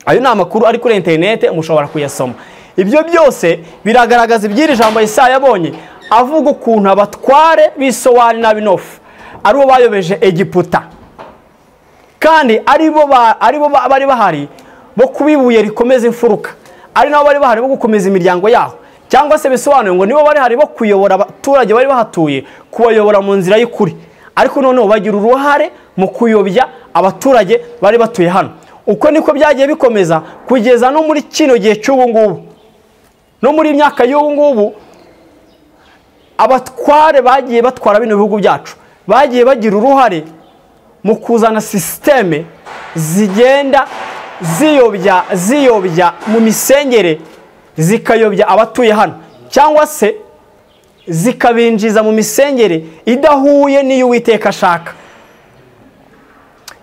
[SPEAKER 1] Ayo ni amakuru ari kuri interinete, mushobora kuyasoma. Ibyo byose biragaragaza iby'iri jambo Yesaya yabonye, avuga ukuntu abatware b'Isowani n'ab'Inofu aribo bayobeje Egiputa, kandi aribo bari bahari bo kuba ibuye rikomeza imfuruka, ari nabo bari bahari bo gukomeza imiryango yaho, cyangwa se bisobanuye ngo nibo bari bahari bo kuyobora abaturage bari bahatuye, kubayobora mu nzira y'ukuri. Ariko noneho bagira uruhare mu kuyobya abaturage bari batuye hano. Uko niko byagiye bikomeza kugeza no muri kino gihe cy'ubu ngubu. No muri myaka y'ubu ngubu abatware bagiye batwara bino bihugu byacu, bagiye bagira uruhare mu kuzana sisiteme zigenda ziyobya mu misengere, zikayobya abatuye hano, cyangwa se zikabinjiza mu misengere idahuye n'iyo Uwiteka ashaka.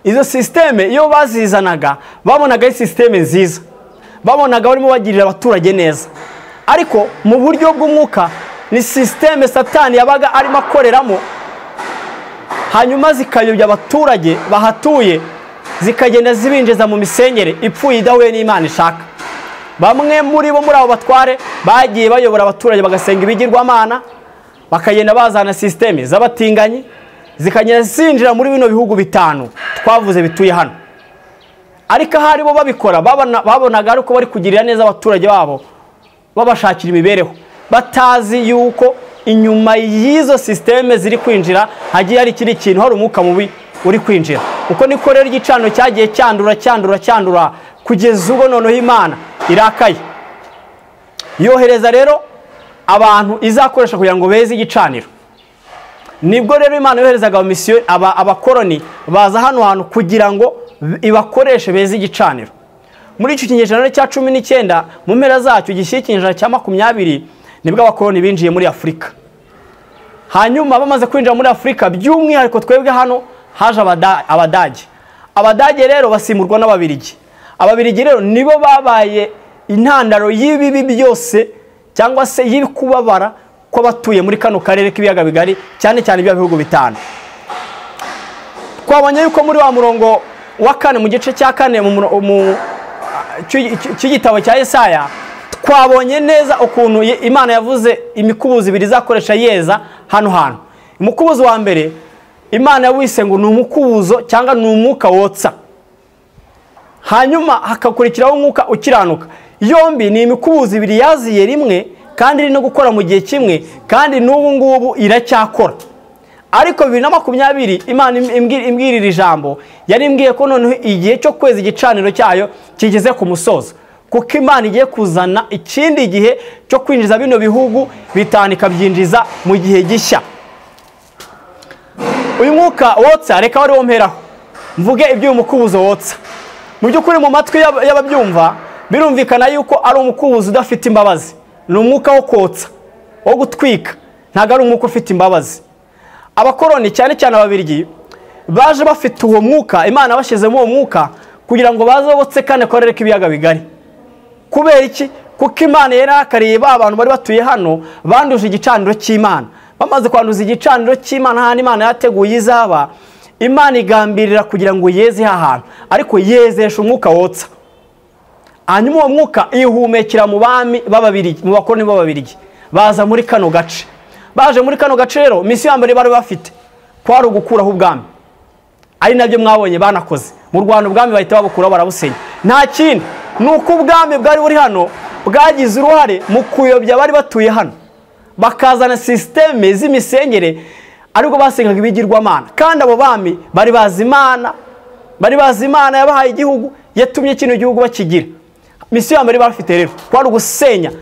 [SPEAKER 1] Izo sisiteme iyo bazizanaga babonaga ari sisiteme nziza, babonaga barimo bagirira abaturage neza, ariko mu buryo bw'umwuka ni sisiteme Satani yabaga arimo akoreramo, hanyuma zikayobya abaturage bahatuye, zikagenda zibinjiza mu misengere ipfuye idahuye n'Imana ishaka. Bamwe muri bo, muri abo batware, bagiye bayobora abaturage bagasenga ibigirwamana, bakagenda bazana sisiteme z'abatinganyi, zikagenda zinjira muri bino bihugu bitanu twavuze bituye hano. Ariko ahari bo babikora babonaga ariko bari kugirira neza abaturage babo, babashakira imibereho, batazi yuko inyuma y'izo sisiteme ziri kwinjira hagiye hari ikindi kintu, hari umwuka mubi uri kwinjira. Uko niko rero igicaniro cyagiye cyandura cyandura cyandura kugeza ubwo noneho Imana irakaye, yohereza rero abantu izakoresha kugira ngo beze igicaniro. Nibwo rero Imana yoherezaga abakoroni baza hano hantu kugira ngo ibakoreshe beze igicaniro. Muri icyo kinyejana cya 19 mu mpera zacyo gishyira ikinyejana cya 20 nibwo abakoroni binjiye muri Afurika. Hanyuma bamaze kwinjira muri Afurika, by'umwihariko twebwe hano haje Abadage. Abadage rero basimurwa n'Ababirigi. Ababirigi rero nibo babaye intandaro y'ibibi byose, cyangwa se y'ikubabara kw'abatuye muri kano karere k'ibiyaga bigari, cyane cyane ibya bihugu bitanu. Twabonye yuko muri wa murongo wa kane mu gice cya kane mu cy'igitabo cya Yesaya, twabonye neza ukuntu Imana yavuze imikubuzo ibiri izakoresha yeza hano hantu. Umukubuzo wa mbere Imana yawise ngo ni umukubuzo cyangwa ni umwuka wotsa, hanyuma hakakurikiraho umwuka ukiranuka. Yombi ni imikubuzo ibiri yaziye rimwe kandi iri no gukora mu gihe kimwe, kandi n'ubu ngubu iracyakora. Ariko 2020 Imana imbwirira ijambo, yari imbwiye ko noneho igihe cyo kweza igicaniro cyayo kigeze ku musozo, kuko Imana igiye kuzana ikindi gihe cyo kwinjiza bino bihugu bitanu ikabyinjiza mu gihe gishya. Uyu mwuka wotsa reka wari womperaho mvuge iby'uyu mukubuzo wotsa. Mu by'ukuri mu matwi y'ababyumva birumvikana yuko ari umukubuzo udafite imbabazi, ni umwuka wo kotsa. wo gutwika, ntabwo ari umwuka ufite imbabazi. Abakoroni cyane cyane Ababirigi baje bafite uwo mwuka, Imana bashyizemo uwo mwuka kugira ngo baze botse kane karere k'ibiyaga bigari. Kubera iki? Kuko Imana yarakariye ba bantu bari batuye hano banduje igicaniro cy'Imana. Bamaze kwanduza igicaniro cy'Imana hano Imana yateguye izaba, Imana igambirira kugira ngo yeze ahantu, ariko yezesha umwuka wotsa. Hanyuma uwo mwuka ihumekera mu bami b'Ababirigi, mu bakoroni b'Ababirigi baza muri kano gace. Baje muri kano gace rero misiyo ya mbere bari bafite kwari ugukuraho ubwami, ari nabyo mwabonye banakoze mu Rwanda. Ubwami bahita babukuraho barabusenya. Nta kindi, ni uko ubwami bwari buri hano bwagize uruhare mu kuyobya bari batuye hano, bakazana sisiteme z'imisengere ariko basengaga ibigirwamana. Kandi abo bami bari bazi Imana, bari bazi Imana yabahaye igihugu, yatumye kino gihugu bakigira. Misiyo ya mbere bafite rero kwari ugusenya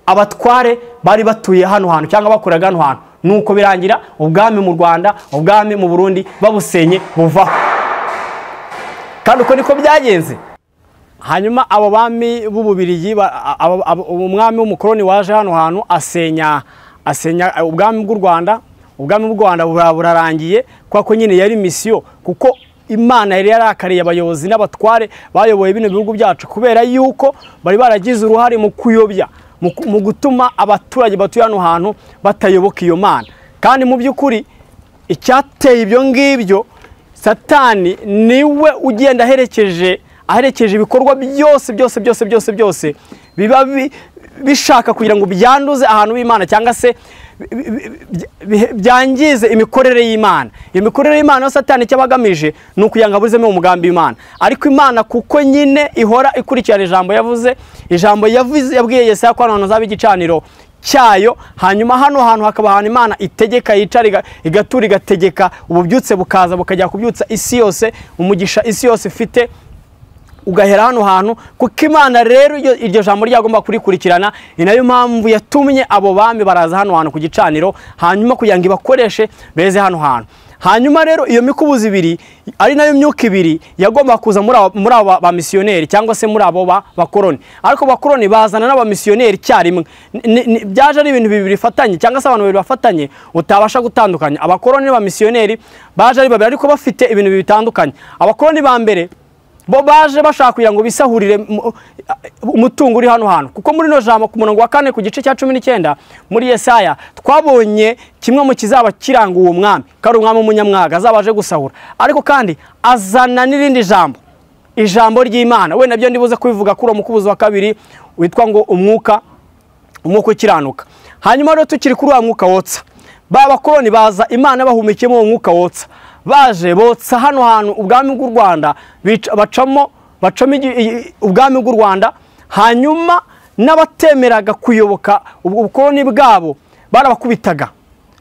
[SPEAKER 1] abatware bari batuye hano hantu cyangwa bakoraga hano hantu. Nuko birangira ubwami mu Rwanda, ubwami mu Burundi babusenye buvaho. Kandi uko niko byagenze. Hanyuma abo bami b'Ububirigi, umwami w'umukoroni waje hano hantu asenya ubwami bw'u Rwanda. Ubwami bw'u Rwanda burarangiye kuko nyine yari misiyo, kuko Imana yari yarakariye abayobozi n'abatware bayoboye bino bihugu byacu kubera yuko bari baragize uruhare mu kuyobya, mu gutuma abaturage batuye hano hantu batayoboka iyo Mana. Kandi mu by'ukuri icyateye ibyo ngibyo, Satani niwe ugenda aherekeje ibikorwa byose byose byose byose byose biba bishaka kugira ngo byanduze ahantu h'Imana cyangwa se byangize imikorere y'Imana. Imikorere y'Imana Satani cyabagamije ni ukugira ngo aburizemo umugambi w'Imana. Ariko Imana kuko nyine ihora ikurikirana ijambo yavuze, ijambo yavuze yabwiye Yesaya ko hano hantu hazaba igicaniro cyayo, hanyuma hano hantu hakaba ahantu Imana itegeka, yicara igatura, igategeka, ububyutse bukaza bukajya kubyutsa isi yose, umugisha isi yose ifite ugahera hano hantu. Kuko Imana rero iryo jambo ryagomba kurikurikirana, ni nayo mpamvu yatumye abo bami baraza hano hantu ku gicaniro, hanyuma kugira ngo ibakoreshe beze hano hantu. Hanyuma rero iyo mikubuzi ibiri ari nayo myuka ibiri yagomba kuza muri abo ba missionnaire cyangwa se muri abo bakoroni. Ariko bakoroni bazana n'aba missionnaire cyarimwe. Byaje ari ibintu bibiri bifatanye cyangwa se abantu babiri bafatanye utabasha gutandukanya. Abakoroni n'aba missionnaire baje ari babiri ariko bafite ibintu bitandukanye. Abakoroni ba mbere bo baje bashaka kugira ngo bisahurire umutungo uri hano hantu, kuko muri no jambo ku murongo wa 4 ku gice cya 19 muri Yesaya twabonye kimwe mu kizaba kiranga uwo mwami, kari umwami w'umunyamwaga azabaje gusahura. Ariko kandi azana n'irindi jambo, ijambo ry'Imana. We nabyo ndibuze kubivuga kuri umukubuzo wa kabiri witwa ngo umwuka ukiranuka. Hanyuma rero tukiri kuri wa mwuka wotsa, ba bakoroni baza Imana bahumekemo uwo mwuka wotsa, baje botsa hano hantu ubwami bw'u Rwanda, bacamo ubwami bw'u Rwanda. Hanyuma n'abatemeraga kuyoboka ubukoroni bwabo barabakubitaga,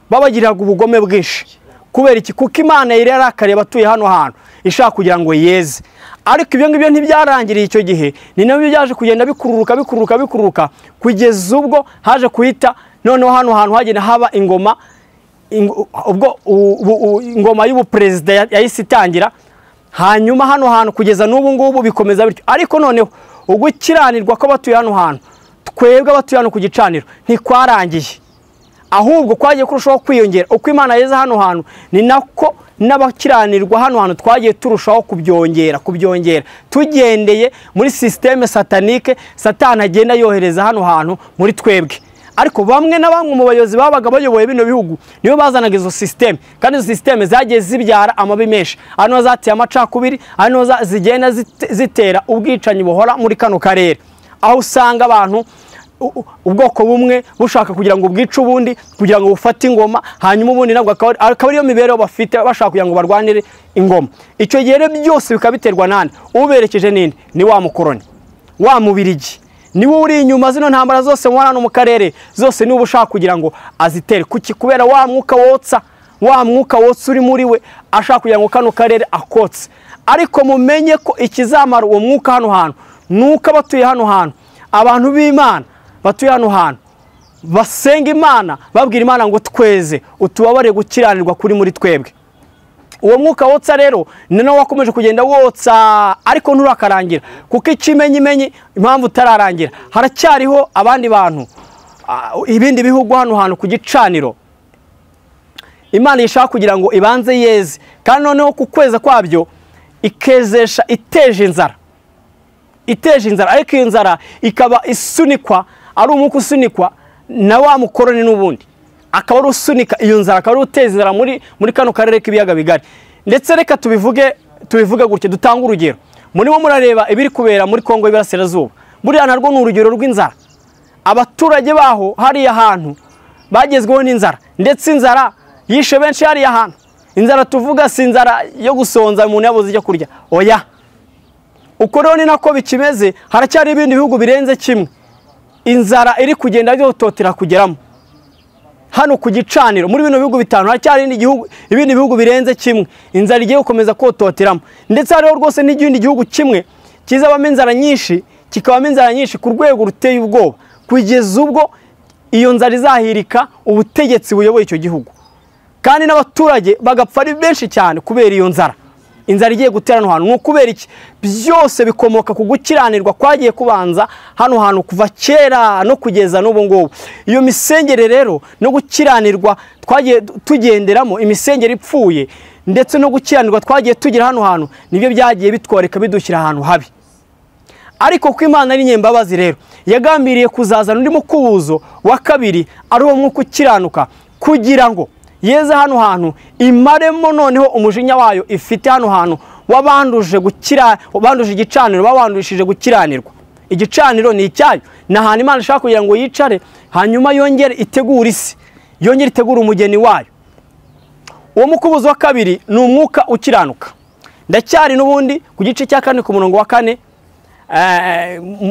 [SPEAKER 1] babagiriraga ubugome bwinshi. Kubera iki? Kuko Imana yari yarakariye abatuye hano hantu ishaka kugira ngo yeze. Ariko ibyo ngibyo ntibyarangiriye icyo gihe, ni nabyo byaje kugenda bikururuka bikururuka bikururuka kugeza ubwo haje kuhita noneho hano hantu hagenda haba ingoma, ubwo ingoma y'ubuperezida yahise itangira. Hanyuma hano hantu kugeza n'ubu ngubu bikomeza bityo. Ariko noneho ugukiranirwa kw'abatuye hano hantu, twebwe abatuye hano ku gicaniro ntikwarangiye, ahubwo kwagiye kurushaho kwiyongera. Uko Imana yeza hano hantu ni nako n'abakiranirwa hano hantu twagiye turushaho kubyongera tugendeye muri systeme satanike Satani agenda yohereza hano hantu muri twebwe. Ariko bamwe na bamwe mu bayobozi babaga bayoboye bino bihugu nibo bazanaga izo systeme, kandi izo systeme zagiye zibyara amabi menshi. Hano zateye amacakubiri, hano zigenda zitera ubwicanyi buhora muri kano karere, aho usanga abantu ubwoko bumwe bushaka kugira ngo bwice ubundi kugira ngo bufate ingoma, hanyuma ubundi nabwo akaba ariyo mibereho bafite, bashaka kugira ngo barwanire ingoma. Icyo gihe rero byose bikabiterwa nande? Uberekeje ninde? Ni wa mukoroni, wa mubirigi, niwe uri inyuma zino ntambara zose mubona mu karere zose, niwe ushaka kugira ngo azitere. Kuki? Kubera wa mwuka wotsa, wa mwuka wotsa uri muri we, ashaka kugira ngo kano karere akotse. Ariko mumenye ko ikizamara uwo mwuka hano hantu nuko abatuye hano hantu, abantu b'Imana batuye hano hantu basenga Imana, babwira Imana ngo tweze utubabare gukiranirwa kuri muri twebwe. Uwo mwuka wotsa rero ni nawo wakomeje kugenda wotsa, ariko nturakarangira, kuko ikimenyimenyi impamvu utararangira haracyariho abandi bantu ibindi bihugu hano hantu ku gicaniro, Imana ishaka kugira ngo ibanze yeze, kandi noneho ku kweza kwabyo ikezesha iteje inzara, iteje inzara. Ariko iyo nzara ikaba isunikwa, ari umwuka usunikwa na wa mukoroni n'ubundi akaba ari usunika iyo nzara, akaba ari uteza inzara muri kano karere k'ibiyaga bigari. Ndetse reka tubivuge gutya, dutanga urugero. Murimo murareba ibiri kubera muri Kongo y'Iburasirazuba, buriya narwo ni urugero rw'inzara. Abaturage baho hariya hantu bagezweho n'inzara, ndetse inzara yishe benshi hariya hantu. Inzara tuvuga si inzara yo gusonza umuntu yabuze icyo kurya, oya. Uko rero ni nako bikimeze, haracyari ibindi bihugu birenze kimwe inzara iri kugenda yototera kugeramo hano ku gicaniro. Muri bino bihugu bitanu haracyari ibindi bihugu birenze kimwe inzara igiye gukomeza kototeramo. Ndetse hariho rwose n'ikindi gihugu kimwe kizabamo inzara nyinshi, kikabamo inzara nyinshi ku rwego ruteye ubwoba, kugeza ubwo iyo nzara izahirika ubutegetsi buyoboye icyo gihugu, kandi n'abaturage bagapfa ari benshi cyane kubera iyo nzara. Inzara igiye gutera hano hantu. Ni ukubera iki? Byose bikomoka ku gukiranirwa kwagiye kubanza hano hantu kuva kera no kugeza n'ubu ngubu. Iyo misengere rero no gukiranirwa twagiye tugenderamo, imisengere ipfuye ndetse no gukiranirwa twagiye tugira hano hantu, nibyo byagiye bitworeka bidushyira ahantu habi. Ariko ko Imana ari nyembabazi rero, yagambiriye kuzazana undi mukubuzo wa kabiri, ari uwo mwuka ukiranuka, kugira ngo yeze hano hantu imaremo noneho umujinya wayo ifite hano hantu wabanduje gukira, wabanduje igicaniro, babandishije gukiranirwa. Igicaniro ni icyayo, ni ahantu Imana ishaka kugira ngo yicare, hanyuma yongere itegure isi, yongere itegure umugeni wayo. Uwo mukubuzo wa kabiri ni umwuka ukiranuka. Ndacyari n'ubundi ku gice cya 4 ku murongo wa 4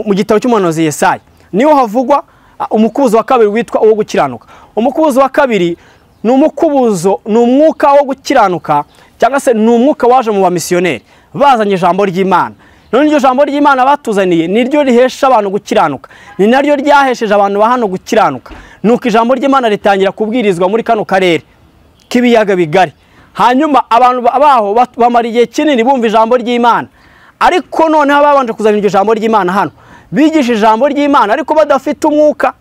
[SPEAKER 1] mu gitabo cy'umuhanuzi Yesaya, niho havugwa umukubuzo wa kabiri witwa uwo gukiranuka. Umukubuzo wa kabiri ni umukubuzo, ni umwuka wo gukiranuka, cyangwa se ni umwuka waje mu bamisiyoneri bazanye ijambo ry'Imana. None iryo jambo ry'Imana batuzaniye niryo rihesha abantu gukiranuka, ni naryo ryahesheje abantu ba hano gukiranuka. Nuko ijambo ry'Imana ritangira kubwirizwa muri kano karere k'ibiyaga bigari, hanyuma abantu baho bamara igihe kinini bumva ijambo ry'Imana. Ariko noneho babanje kuzana iryo jambo ry'Imana hano, bigisha ijambo ry'Imana ariko badafite umwuka,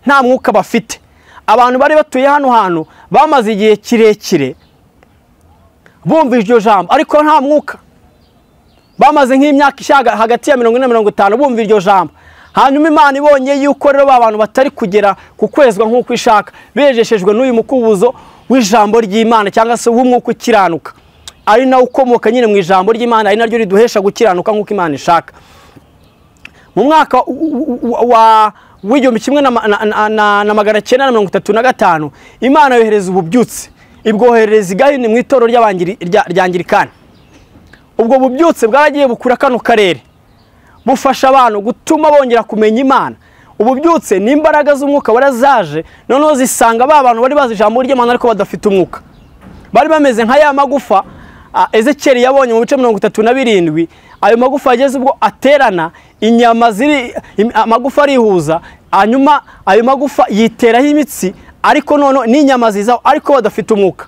[SPEAKER 1] nta mwuka bafite. Abantu bari batuye hano hantu bamaze igihe kirekire bumva iryo jambo ariko nta mwuka. Bamaze nk'imyaka ishaga hagati ya 40 na 50 bumva iryo jambo. Hanyuma Imana ibonye yuko rero abantu batari kugera ku kwezwa nk'uko ishaka, bejeshejwe n'uyu mukubuzo w'ijambo ry'Imana cyangwa se w'umwuka ukiranuka, ari nawo ukomoka nyine mu ijambo ry'Imana, ari naryo riduhesha gukiranuka nk'uko Imana ishaka. Mu mwaka wa 1935 Imana yohereza ububyutse, ibwoherereza igahini mu itorero ry'Angirikani. Ubwo bubyutse bwaragiye bukura kano karere, bufasha abantu gutuma bongera kumenya Imana. Ububyutse ni imbaraga z'umwuka warazaje, noneho zisanga ba bantu bari bazi ijambo ry'Imana ariko badafite umwuka. Bari bameze nka ya magufa Ezekiel yabonye mu bice 37. Ayo magufa ageze ubwo aterana, inyama ziri amagufa arihuza, hanyuma ayo magufa yiteraho imitsi, ariko none n'inyama zizaho ariko badafite umwuka.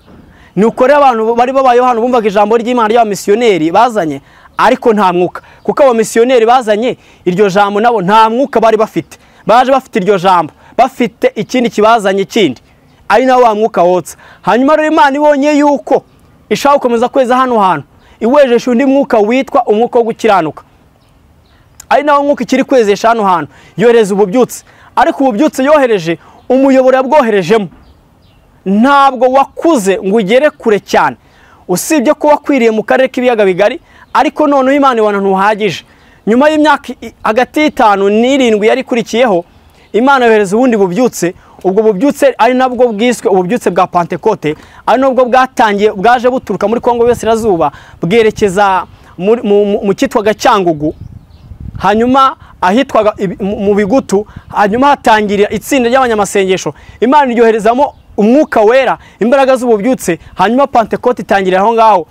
[SPEAKER 1] Nuko rero abantu bari babayeho hano bumvaga ijambo ry'Imana ry'abamisiyoneri bazanye ariko nta mwuka, kuko abamisiyoneri bazanye iryo jambo nabo nta mwuka bari bafite. Baje bafite iryo jambo, bafite ikindi kibazanye kindi, ari nawo wa mwuka wotsa. Hanyuma rero Imana ibonye yuko ishaka gukomeza kweza hano hantu, iwejesha undi mwuka witwa umwuka wo gukiranuka, ari nawo mwuka ikiri kwezesha hano hantu, yohereza ububyutse. Ariko ububyutse yohereje, umuyoboro yabwoherejemo ntabwo wakuze ngo ugere kure cyane, usibye ko wakwiriye mu karere k'ibiyaga bigari, ariko noneho Imana ibona ntuhagije. Nyuma y'imyaka hagati y'itanu n'irindwi yari ikurikiyeho, Imana yohereza ubundi bubyutse. Ubwo bubyutse ari nabwo bwiswe ububyutse bwa Pentekote, ari nabwo bwatangiye bwaje buturuka muri Kongo y'Iburasirazuba bwerekeza mu cyitwaga Cyangugu, hanyuma ahitwaga mu Bigutu, hanyuma hatangirira itsinda ry'abanyamasengesho. Imana iryoherezamo umwuka wera, imbaraga z'ububyutse, hanyuma Pentekote itangirira aho ngaho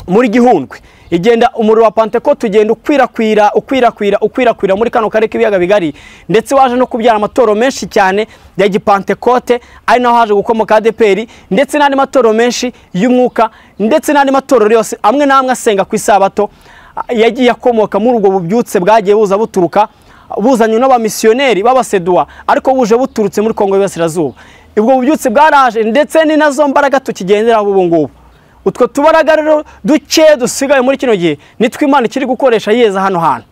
[SPEAKER 1] muri Gihundwe. Igenda umuriro wa Pentekote ugenda ukwirakwira ukwirakwira ukwirakwira muri kano karere k'ibiyaga bigari, ndetse waje no kubyara amatoro menshi cyane ya Gipentekote, ari naho haje gukomoka ADEPR, ndetse n'andi matoro menshi y'umwuka, ndetse n'andi matorero yose amwe n'amwe asenga ku isabato yagiye akomoka muri ubwo bubyutse bwagiye buza buturuka buzanywe n'abamisiyoneri b'abaseduwa, ariko buje buturutse muri Kongo y'Iburasirazuba. Ubwo bubyutse bwaraje, ndetse ni nazo mbaraga tukigenderaho ubu ngubu. Utwo tubaraga rero duke dusigaye muri kino gihe nitwe Imana ikiri gukoresha yeza hano hantu.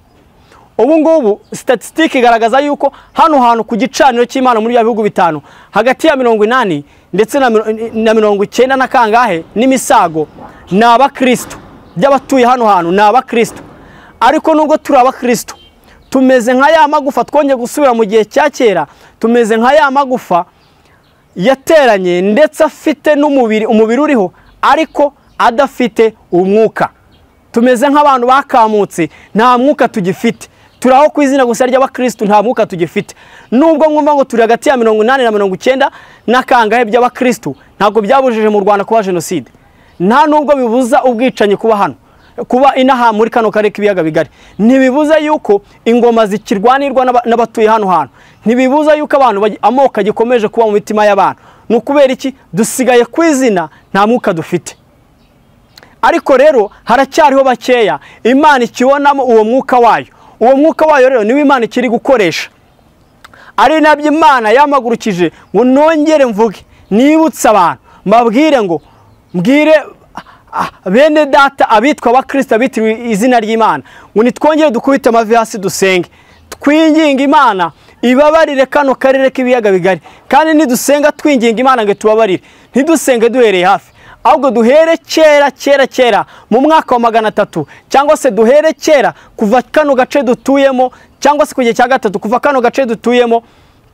[SPEAKER 1] Ubu ngubu statistique igaragaza yuko hano hantu ku gicaniro cy'Imana muri bya bihugu bitanu hagati ya 80 ndetse na 90 na kangahe n'imisago ni abakristo. By'abatuye hano hantu ni abakristo. Ariko nubwo turi abakristo tumeze nka ya magufa, twongeye gusubira mu gihe cya kera, tumeze nka ya magufa yateranye ndetse afite n'umubiri, umubiri uriho ariko adafite umwuka. Tumeze nk'abantu bakamutse, nta mwuka tugifite. Turaho ku izina gusa ry'abakristo, nta mwuka tugifite. Nubwo mwumva ngo turi hagati ya 80 na 90 na kangahe by'abakristo, ntabwo byabujije mu Rwanda kuba jenoside. Nta nubwo bibuza ubwicanyi kuba hano, kuba inaha muri kano karere k'ibiyaga bigari. Ntibibuza yuko ingoma zikirwanirwa n'abatuye hano hantu. Ntibibuza yuko abantu amoko agikomeje kuba mu mitima y'abantu. Ni ukubera iki? Dusigaye ku izina, nta mwuka dufite. Ariko rero haracyariho bakeya Imana ikibonamo uwo mwuka wayo. Uwo mwuka wayo rero niwe Imana ikiri gukoresha. Ari nabyo Imana yamagurukije ngo nongere mvuge, nibutse abantu, mbabwire ngo mbwire bene data abitwa abakristo abitiriwe izina ry'Imana ngo nitwongere dukubite amavi hasi dusenge, twinginga Imana ibabarire kano karere k'ibiyaga bigari. Kandi nidusenga twinginga Imana ngo tubabarire, ntidusenge duhereye hafi, ahubwo duhere kera kera kera mu mwaka wa 300, cyangwa se duhere kera kuva kano gace dutuyemo, cyangwa se ku gihe cya gatatu kuva kano gace dutuyemo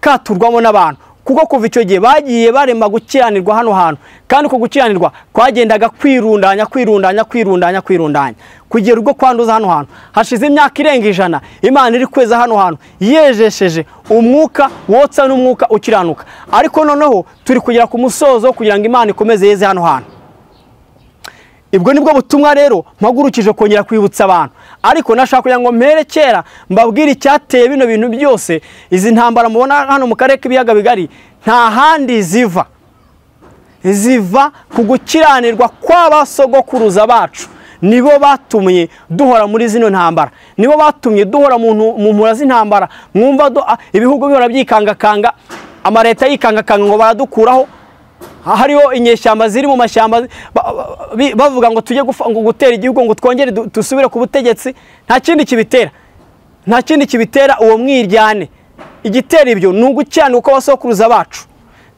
[SPEAKER 1] katurwamo n'abantu. Kuko kuva icyo gihe bagiye barema gukiranirwa hano hantu, kandi uko gukiranirwa kwagendaga kwirundanya kwirundanya kwirundanya kwirundanya kugera ubwo kwanduza hano hantu. Hashize imyaka irenga 100 Imana iri kweza hano hantu, yejesheje umwuka wotsa n'umwuka ukiranuka. Ariko noneho turi kugera ku musozo kugira ngo Imana ikomeze yeze hano hantu. Ibwo nibwo butumwa rero mpagurukije kongera kwibutsa abantu. Ariko nashaka kugira ngo mpere kera mbabwire icyateye bino bintu byose. Izi ntambara mubona hano mu karere k'ibiyaga bigari nta handi ziva, ziva ku gukiranirwa kw'abasogokuruza bacu. Nibo batumye duhora muri zino ntambara, nibo batumye duhora mu mpura z'intambara. Mwumva ibihugu bihora byikangakanga, amareta yikangakanga ngo baradukuraho. Hariho inyeshyamba ziri mu mashyamba bavuga ngo tujye gutera igihugu ngo twongere dusubire ku butegetsi. Nta kindi kibitera, nta kindi kibitera uwo mwiryane. Igitera ibyo ni ugukiranirwa kw'abasokuruza bacu.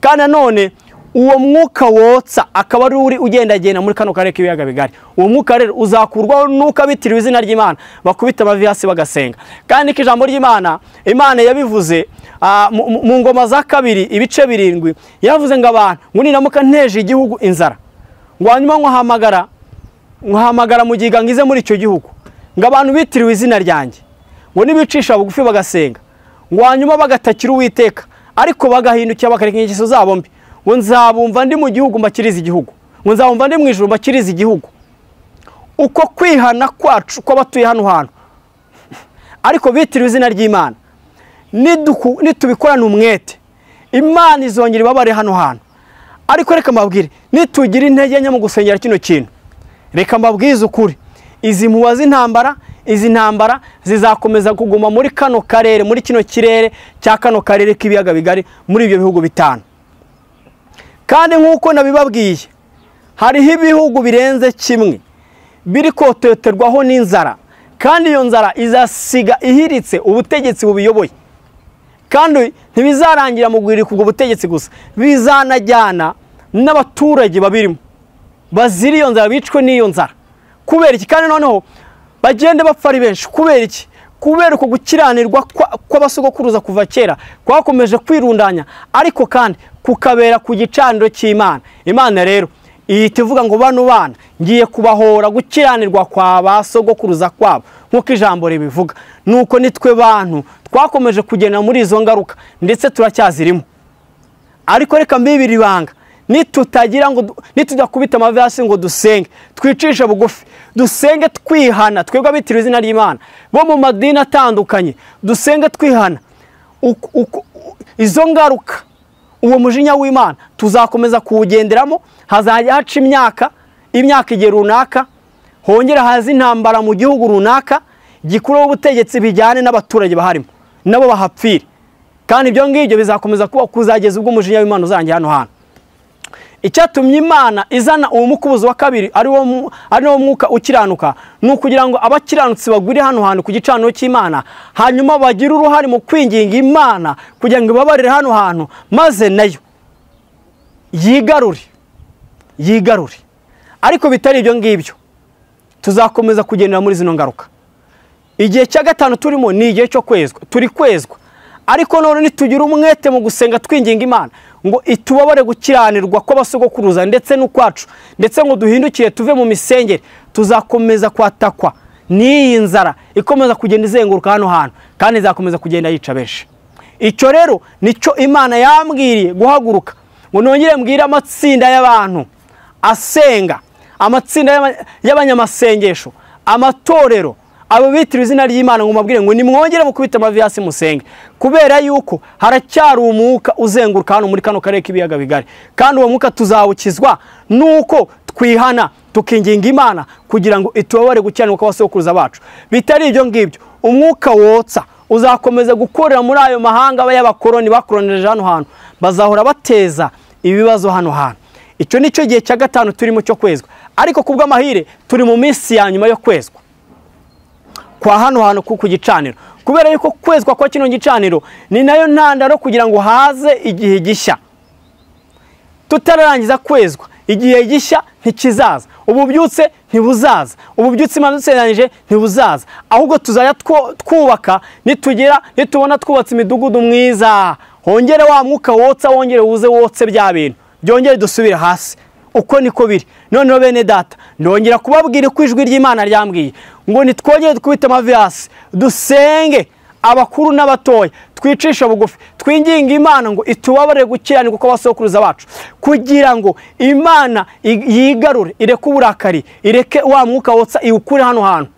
[SPEAKER 1] Kandi nanone uwo mwuka wotsa akaba ari uri ugendagenda muri kano karere k'ibiyaga bigari. Uwo mwuka rero uzakurwaho nuko abitiriwe izina ry'Imana bakubita amavi hasi bagasenga. Kandi ko ijambo ry'Imana, Imana yabivuze mu ngoma za kabiri ibice 7, yavuze ngo abantu ngo ninamuka nteje igihugu inzara, ngo hanyuma nkahamagara mugiga ngize muri icyo gihugu, ngo abantu bitiriwe izina ryanjye ngo nibicisha bugufi bagasenga, ngo hanyuma bagatakira Uwiteka ariko bagahindukira bakareka ingeso zabo mbi, ngo nzabumva ndi mu gihugu mbakiriza igihugu, ngo nzabumva ndi mu ijuru mbakiriza igihugu. Uko kwihana kwacu kw'abatuye hano hantu ariko bitiriwe izina ry'Imana, nitubikorana umwete Imana izongera ibabare hano hantu. Ariko reka mbabwire, nitugira intege nke mu gusengera kino kintu, reka mbabwize ukuri, izi mpuwa z'intambara, izi ntambara zizakomeza kuguma muri kano karere, muri kino kirere cya kano karere k'ibiyaga bigari, muri ibyo bihugu bitanu. Kandi nk'uko nabibabwiye, hariho ibihugu birenze kimwe biri kototerwaho n'inzara, kandi iyo nzara izasiga ihiritse ubutegetsi bubiyoboye. Kandi ntibizarangira mu guhirika ubwo butegetsi gusa, bizanajyana n'abaturage babirimo bazira iyo nzara, bicwe n'iyo nzara. Kubera iki? Kandi noneho bagende bapfa ari benshi. Kubera iki? Kubera uko gukiranirwa kw'abasogokuruza kuva kera kwakomeje kwirundanya, ariko kandi kukabera ku gicaniro cy'Imana. Imana rero ihita ivuga ngo bano bana ngiye kubahora gukiranirwa kwa basogokuruza kwabo, nk'uko ijambo ribivuga. Nuko nitwe bantu twakomeje kugenda muri izo ngaruka, ndetse turacyazirimo. Ariko reka mbibiri ibanga, nitutagira ngo nitudakubita amavi hasi ngo dusenge, twicishe bugufi, dusenge twihana, twebwe abitiriwe izina ry'Imana bo mu madini atandukanye, dusenge twihana, izo ngaruka uwo mujinya w'Imana tuzakomeza kuwugenderamo. Hazajya haca imyaka igihe runaka, hongera haza intambara mu gihugu runaka, gikuraho ubutegetsi bijyane n'abaturage baharimo. nabo bahapfire. Kandi ibyo ngibyo bizakomeza kuba kuzageza ubwo umujinya w'Imana uzarangira hano hantu. Icyatumye Imana izana uwo mukubuzo wa kabiri ari wo mwuka ukiranuka, ni ukugira ngo abakiranutsi bagwire hano hantu ku gicaniro cy'Imana, hanyuma bagire uruhare mu kwinginga Imana kugira ngo ibabarire hano hantu, maze nayo yigarure. Ariko bitari ibyo ngibyo tuzakomeza kugendera muri zino ngaruka. Igihe cya gatanu turimo ni igihe cyo kwezwa, turi kwezwa. Ariko none nitugira umwete mu gusenga twinginga Imana ngo itubabare gukiranirwa kw'abasogokuruza ndetse n'ukwacu, ndetse ngo duhindukire tuve mu misengere, tuzakomeza kwatakwa n'iyi nzara ikomeza kugenda izenguruka hano hantu, kandi izakomeza kugenda yica benshi. Icyo rero nicyo Imana yambwiriye guhaguruka ngo nongere mbwire amatsinda y'abantu asenga, amatsinda y'abanyamasengesho, amatorero, abo bitira izina ry'Imana, ngo mabwire ngo nimwongere mukubita amavi hasi musenge, kubera yuko haracyari umwuka uzenguruka hano muri kano karere k'ibiyaga bigari. Kandi uwo mwuka tuzawukizwa nuko twihana tukinginga Imana kugira ngo itubabare gukiranirwa kw'abasokuruza bacu. Bitari ibyo ngibyo umwuka wotsa uzakomeza gukorera muri ayo mahanga y'abakoroni bakoroneje hano hantu, bazahora bateza ibibazo hano hantu. Icyo nicyo gihe cya gatanu turimo cyo kwezwa. Ariko kubw'amahire turi mu minsi ya nyuma yo kwezwa kwa hano hantu ku gicaniro, kubera yuko kwezwa kwa kino gicaniro ni nayo ntandaro kugira ngo haze igihe gishya. Tutararangiza kwezwa igihe gishya ntikizaza, ububyutse ntibuzaza, ububyutse Imana dusezeranije ntibuzaza, ahubwo tuzajya twubaka nitugera nitubona twubatse imidugudu mwiza, hongere wa mwuka wotsa wongere uze wotse bya bintu byongere dusubire hasi. Uko niko biri. Noneho bene data ndongera kubabwira ko ijwi ry'Imana ryambwiye ngo nitwongere dukubite amavi hasi dusenge, abakuru n'abatoya, twicisha bugufi, twinginga Imana ngo itubabarire gukiranirwa kw'abasokuruza bacu, kugira ngo Imana yigarure, ireke uburakari, ireke wa mwuka wotsa iwukure hano hantu,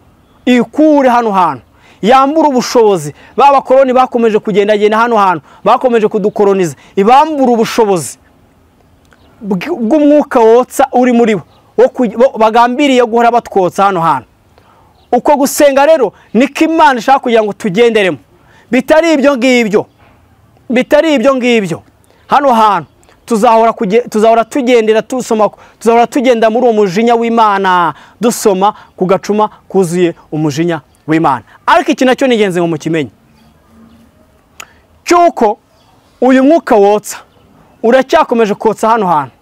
[SPEAKER 1] ikure hano hantu, yambura ubushobozi b'abakoroni bakomeje kugendagenda hano hantu, bakomeje kudukoroniza, ibambura ubushobozi bw'umwuka wotsa uri muri bo bagambiriye guhora batwotsa hano hantu. Uko gusenga rero niko Imana ishaka kugira ngo tugenderemo. Bitari ibyo ngibyo, bitari ibyo ngibyo, hano hantu tuzahora tugendera tusoma, tuzahora tugenda muri uwo mujinya w'Imana, dusoma ku gacuma kuzuye umujinya w'Imana. Ariko iki nacyo ni ingenzi ngo mukimenye, cyuko uyu mwuka wotsa uracyakomeje kotsa hano hantu.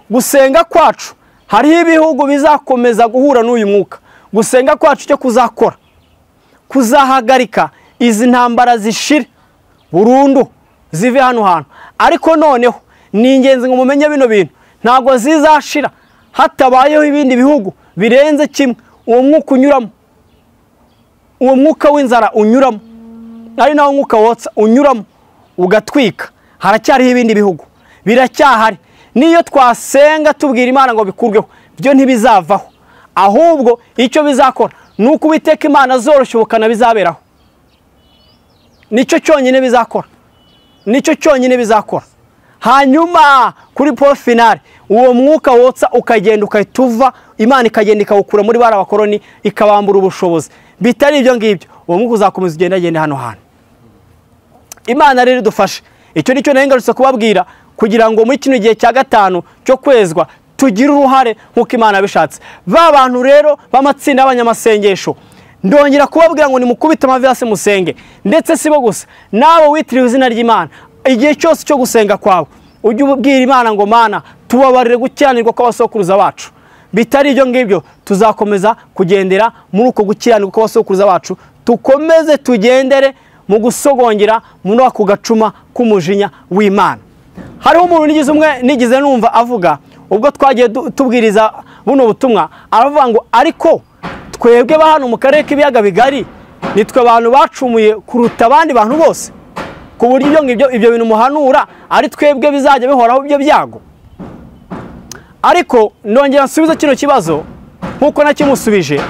[SPEAKER 1] Gusenga kwacu hariho ibihugu bizakomeza guhura n'uyu mwuka. Gusenga kwacu cyo kuzakora kuzahagarika izi ntambara zishire burundu zive hano hantu. Ariko noneho ni ingenzi ngo mumenye bino bintu, ntabwo zizashira hatabayeho ibindi bihugu birenze kimwe uwo mwuka unyuramo, uwo mwuka w'inzara unyuramo, ari nawo mwuka wotsa unyuramo ugatwika. Haracyariho ibindi bihugu biracyahari. Niyo twasenga tubwira Imana ngo bikurweho, byo ntibizavaho, ahubwo icyo bizakora nuko Uwiteka Imana azoroshya ubukana bizaberaho. Nicyo cyonyine bizakora, nicyo cyonyine bizakora. Hanyuma kuri point final uwo mwuka wotsa ukagenda ukahita Imana ikagenda ikawukura muri bara abakoroni ikabambura ubushobozi. Bitari ibyo ngibyo uwo mwuka uzakomeza ugenda agenda hano hantu. Imana rero idufashe. Icyo nicyo nahengarutse kubabwira kugira ngo muri kino gihe cya gatanu cyo kwezwa tugire uruhare nkuko Imana yabishatse. Ba bantu rero b'amatsinda y'abanyamasengesho ndongera kubabwira ngo nimukubite amavi hasi musenge, ndetse sibo gusa, nawe witiriwe izina ry'Imana igihe cyose cyo gusenga kwawe ujye ubwira Imana ngo Mana tubabarire gukiranirwa kw'abasokuruza bacu. Bitari ibyo ngibyo tuzakomeza kugendera muri uko gukiranirwa kw'abasokuruza bacu, tukomeze tugendere mu gusogongera muri ako gacuma k'umujinya w'Imana. Hariho umuntu nigize umwe nigize numva avuga ubwo twagiye tubwiriza buno butumwa, aravuga ngo ariko twebwe ba hano mu karere k'ibiyaga bigari nitwe abantu bacumuye kuruta abandi bantu bose, ku buryo ibyo ngibyo ibyo bintu muhanura ari twebwe bizajya bihoraho ibyo byago. Ariko ndongera nsubiza kino kibazo nkuko nakimusubije,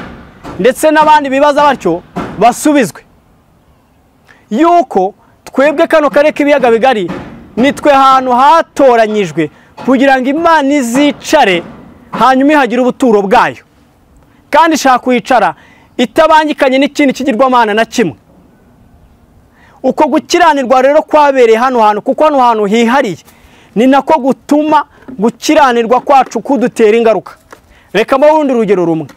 [SPEAKER 1] ndetse n'abandi bibaza batyo basubizwe, yuko twebwe kano karere k'ibiyaga bigari nitwe hantu hatoranyijwe kugira ngo Imana izicare hanyuma ihagire ubuturo bwayo, kandi ishaka kwicara itabangikanye n'ikindi kigirwamana na kimwe. Uko gukiranirwa rero kwabereye hano hantu, kuko hano hantu hihariye, ni nako gutuma gukiranirwa kwacu kudutera ingaruka. Reka mbahe urundi rugero rumwe.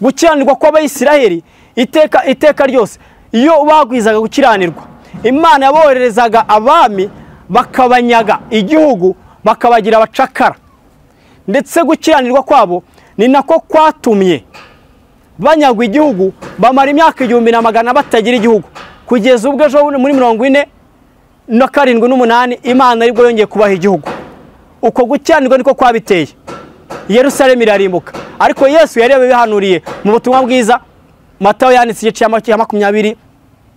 [SPEAKER 1] Gukiranirwa kw'Abayisiraheli iteka ryose iyo bagwizaga gukiranirwa, Imana yabohererezaga abami bakabanyaga igihugu, bakabagira abacakara. Ndetse gukiranirwa kwabo ni nako kwatumye banyagwa igihugu, bamara imyaka 1400 batagira igihugu, kugeza ubwo ejo muri 47 8 Imana aribwo yongeye kubaha igihugu. Uko gukiranirwa niko kwabiteye. Yerusalemu irarimbuka. Ariko Yesu yari yabihanuriye mu butumwa bwiza Matayo yanditse igice cya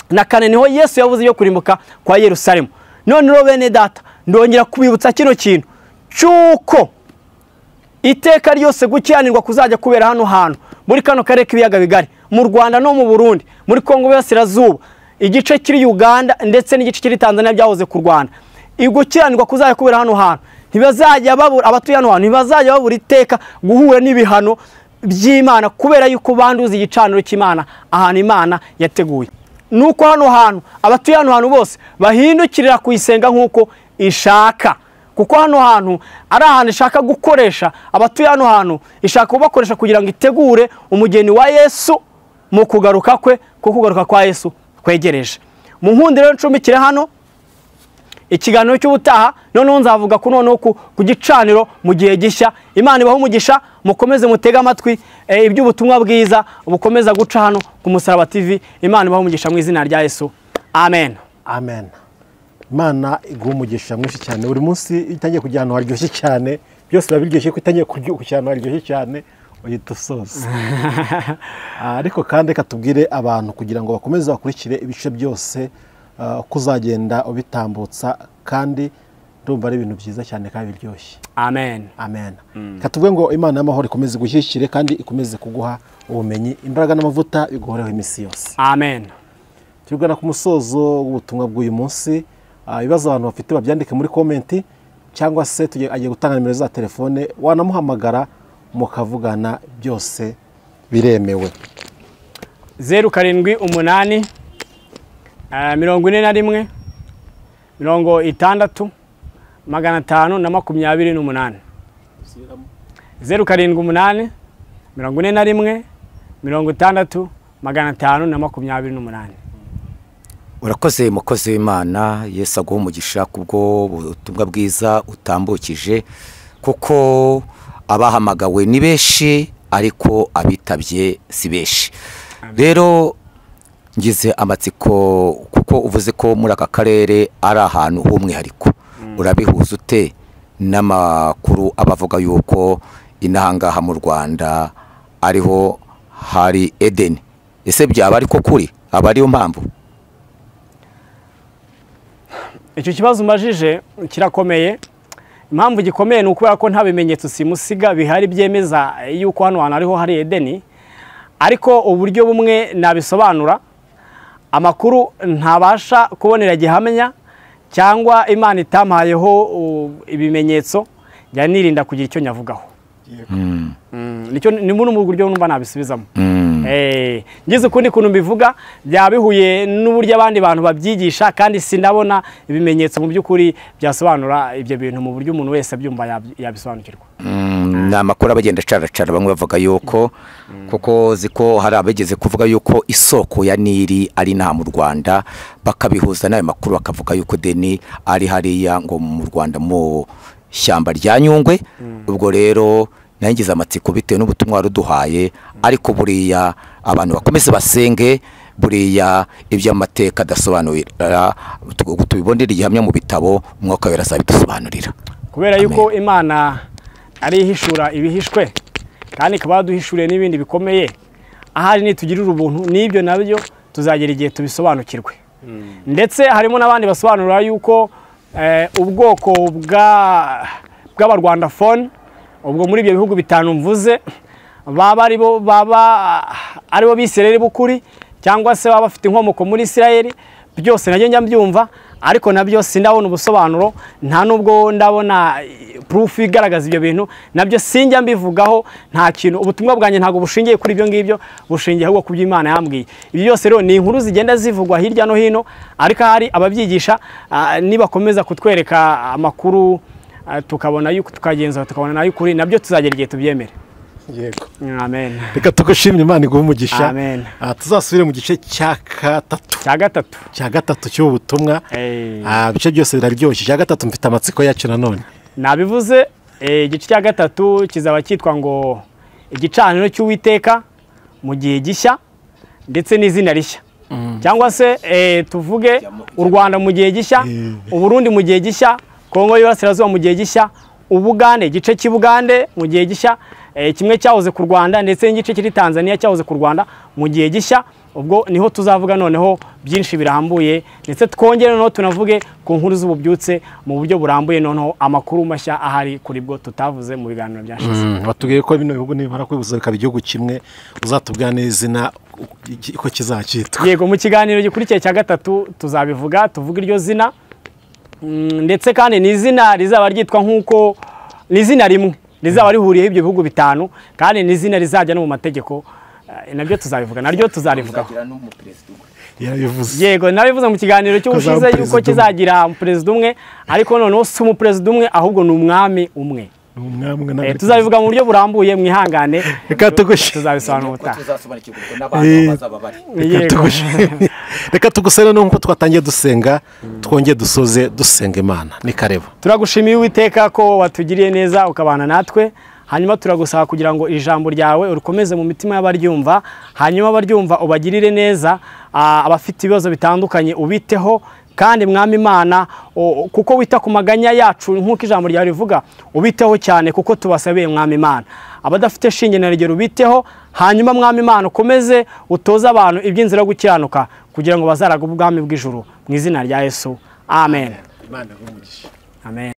[SPEAKER 1] 24 niho Yesu yavuze yo kurimbuka kwa Yerusalemu. None rero bene data, ndongera kubibutsa kino kintu cyuko iteka ryose gukiranirwa kuzajya kubera hano hantu muri kano karere k'ibiyaga bigari, mu Rwanda no mu Burundi, muri Kongo y'Iburasirazuba, igice kiri Uganda ndetse n'igice kiri Tanzania byahoze ku Rwanda. Igukiranirwa kuzajya kubera hano hantu, ntibazajya babura abatuye hano hantu, ntibazajya babura iteka guhura n'ibihano by'Imana kubera yuko banduza igicaniro cy'Imana ahantu Imana yateguye. Nuko hano hantu abatuye hano hantu bose bahindukirira kuyisenga nkuko ishaka, kuko hano hantu ari ahantu ishaka gukoresha abatuye hano hantu, ishaka kubakoresha kugira ngo itegure umugeni wa Yesu mu kugaruka kwe, kuko kugaruka kwa Yesu kwegereje. Mu nkundi rero ncumbikire hano ikiganiro cy'ubutaha, noneho nzavuga ku noneho ku gicaniro mu gihe gishya. Imana ibahe umugisha, mukomeze mutege amatwi iby'ubutumwa bwiza bukomeza guca hano ku Musaraba TV. Imana ibahe umugisha mu izina rya Yesu. Amen.
[SPEAKER 2] Amen. Imana iguhe umugisha mwinshi cyane. Buri munsi itangiye kujya ahantu haryoshye cyane, byose biba biryoshye ko itangiye kujya ahantu haryoshye cyane uhita usoza. Ariko kandi reka tubwire abantu kugira ngo bakomeze bakurikire ibice byose uko uzagenda ubitambutsa, kandi ndumva ari ibintu byiza cyane kandi biryoshye.
[SPEAKER 1] Amen.
[SPEAKER 2] Amen. Reka tuvuge ngo Imana y'amahoro ikomeze igushyigikire kandi ikomeze kuguha ubumenyi, imbaraga n'amavuta biguhoreho iminsi yose.
[SPEAKER 1] Amen.
[SPEAKER 2] Turigana ku musozo w'ubutumwa bw'uyu munsi. Ibibazo abantu bafite babyandike muri komenti, cyangwa se agiye gutanga nimero za telefone, wanamuhamagara mukavugana, byose biremewe.
[SPEAKER 1] 078 41 60 528. 078 41 60 528.
[SPEAKER 3] Urakoze mukozi w'Imana, Yesu aguhe umugisha kubwo butumwa bwiza utambukije, kuko abahamagawe ni benshi ariko abitabye si benshi. Rero ngize amatsiko kuko uvuze ko muri aka karere ari ahantu h'umwihariko, urabihuza ute n'amakuru abavuga yuko inahangaha mu Rwanda ariho hari Edeni? Ese byaba ariko kuri aba ariyo mpamvu?
[SPEAKER 1] Icyo kibazo umbajije kirakomeye. Impamvu gikomeye ni ukubera ko nta bimenyetso simusiga bihari byemeza yuko hano hantu ariho hari Edeni, ariko uburyo bumwe nabisobanura, amakuru ntabasha kubonera gihamya cyangwa Imana itampayeho ibimenyetso, njya nirinda kugira icyo nyavugaho. Nicyo ni muri mu buryo numva nabisubizamo. Ngize ukundi kuntu mbivuga byabihuye n'uburyo abandi bantu babyigisha, kandi sindabona ibimenyetso mu by'ukuri byasobanura ibyo bintu mu buryo umuntu wese abyumva yabisobanukirwa.
[SPEAKER 3] Ni amakuru abagenda caracara, bamwe bavuga yuko kuko ziko hari abageze kuvuga yuko isoko ya Nili ari nta mu Rwanda, bakabihuza n'ayo makuru bakavuga yuko Deni ari hariya ngo mu Rwanda mu shyamba rya Nyungwe. Ubwo rero nangize amatsiko bitewe n'ubutumwa waruduhaye, ariko buriya abantu bakomeze basenge, buriya iby'amateka adasobanurira tubibonera igihamya mu bitabo, umwuka wera azabidusobanurira.
[SPEAKER 1] Kubera yuko Imana ari ihishura ibihishwe kandi ikaba yaduhishuriye n'ibindi bikomeye, ahari nitugirira ubuntu n'ibyo nabyo tuzagera igihe tubisobanukirwe. Ndetse harimo n'abandi basobanura yuko ubwoko bw'Abarwanda phone ubwo muri ibyo bihugu bitanu mvuze baba aribo Bisirayeli b'ukuri, cyangwa se baba bafite inkomoko muri Isirayeli, byose najye njya mbyumva, Ariko nabyo sindabona ubusobanuro, nta nubwo ndabona proof igaragaza ibyo bintu, nabyo sinjya mbivugaho. Nta kintu, ubutumwa bwanjye ntabwo bushingiye kuri ibyo ngibyo, bushingiye ahubwo ku byo Imana yambwiye. Ibyo byose rero ni inkuru zigenda zivugwa hirya no hino, ariko hari ababyigisha nibakomeza kutwereka amakuru tukabona yuko tukagenzura tukabona nayo ukuri, nabyo tuzagera igihe tubyemere.
[SPEAKER 2] Yego.
[SPEAKER 1] Amen.
[SPEAKER 2] Reka tugushimire, Imana iguhe umugisha.
[SPEAKER 1] Amen.
[SPEAKER 2] Tuzasubire mu gice cya gatatu.
[SPEAKER 1] Cya gatatu.
[SPEAKER 2] Cya gatatu cy'ubu butumwa. Ibice byose biraryoshye. Cya gatatu mfite amatsiko yacyo nanone.
[SPEAKER 1] Nabivuze, igice cya gatatu kizaba cyitwa ngo igicaniro cy'Uwiteka mu gihe gishya ndetse n'izina rishya. Cyangwa se tuvuge u Rwanda mu gihe gishya, u Burundi mu gihe gishya, Kongo y'Iburasirazuba mu gihe gishya, Ubugande, igice cy'Ubugande mu gihe gishya, kimwe cyahoze ku Rwanda ndetse n'igice kiri Tanzania cyahoze ku Rwanda mu gihe gishya. Ubwo niho tuzavuga noneho byinshi birambuye, ndetse twongere noneho tunavuge ku nkuru z'ububyutse mu buryo burambuye, noneho amakuru mashya ahari kuri bwo tutavuze mu biganiro byashize.
[SPEAKER 2] Batubwiye ko bino bihugu nibara kwibuza bikaba igihugu kimwe, uzatubwira n'izina uko kizacyitwa.
[SPEAKER 1] Yego, mu kiganiro gikurikiye cya gatatu tuzabivuga, tuvuga iryo zina, ndetse kandi ni izina rizaba ryitwa nk'uko ni izina rimwe rizaba rihuriyeho ibyo bihugu bitanu, kandi ni izina rizajya no mu mategeko, nabyo tuzabivuga, naryo tuzarivugaho. Yego, nabivuze mu kiganiro cy'ubushize yuko kizagira umuperezida umwe, ariko noneho si umuperezida umwe ahubwo ni umwami umwe. Tuzabivuga mu buryo burambuye, mwihangane, tuzabisobanura ubutaha.
[SPEAKER 2] Reka tugusere nuko twatangiye dusenga, twongeye dusoze dusenga Imana. Ni karibu.
[SPEAKER 1] Turagushimiye Uwiteka ko watugiriye neza ukabana natwe, hanyuma turagusaba kugira ngo ijambo ryawe urikomeze mu mitima y'abaryumva, hanyuma abaryumva ubagirire neza, abafite ibibazo bitandukanye ubiteho, kandi Mwami Imana kuko wita ku maganya yacu nk'uko ijambo ryawe rivuga, ubiteho cyane kuko tubasabiye Mwami Imana. Abadafite shinge na rugero ubiteho, hanyuma Mwami Imana ukomeze utoze abantu iby'inzira yo gukiranuka kugira ngo bazarage ubwami bw'ijuru, mu izina rya Yesu. Amen.
[SPEAKER 2] Imana iguhe umugisha.
[SPEAKER 1] Amen.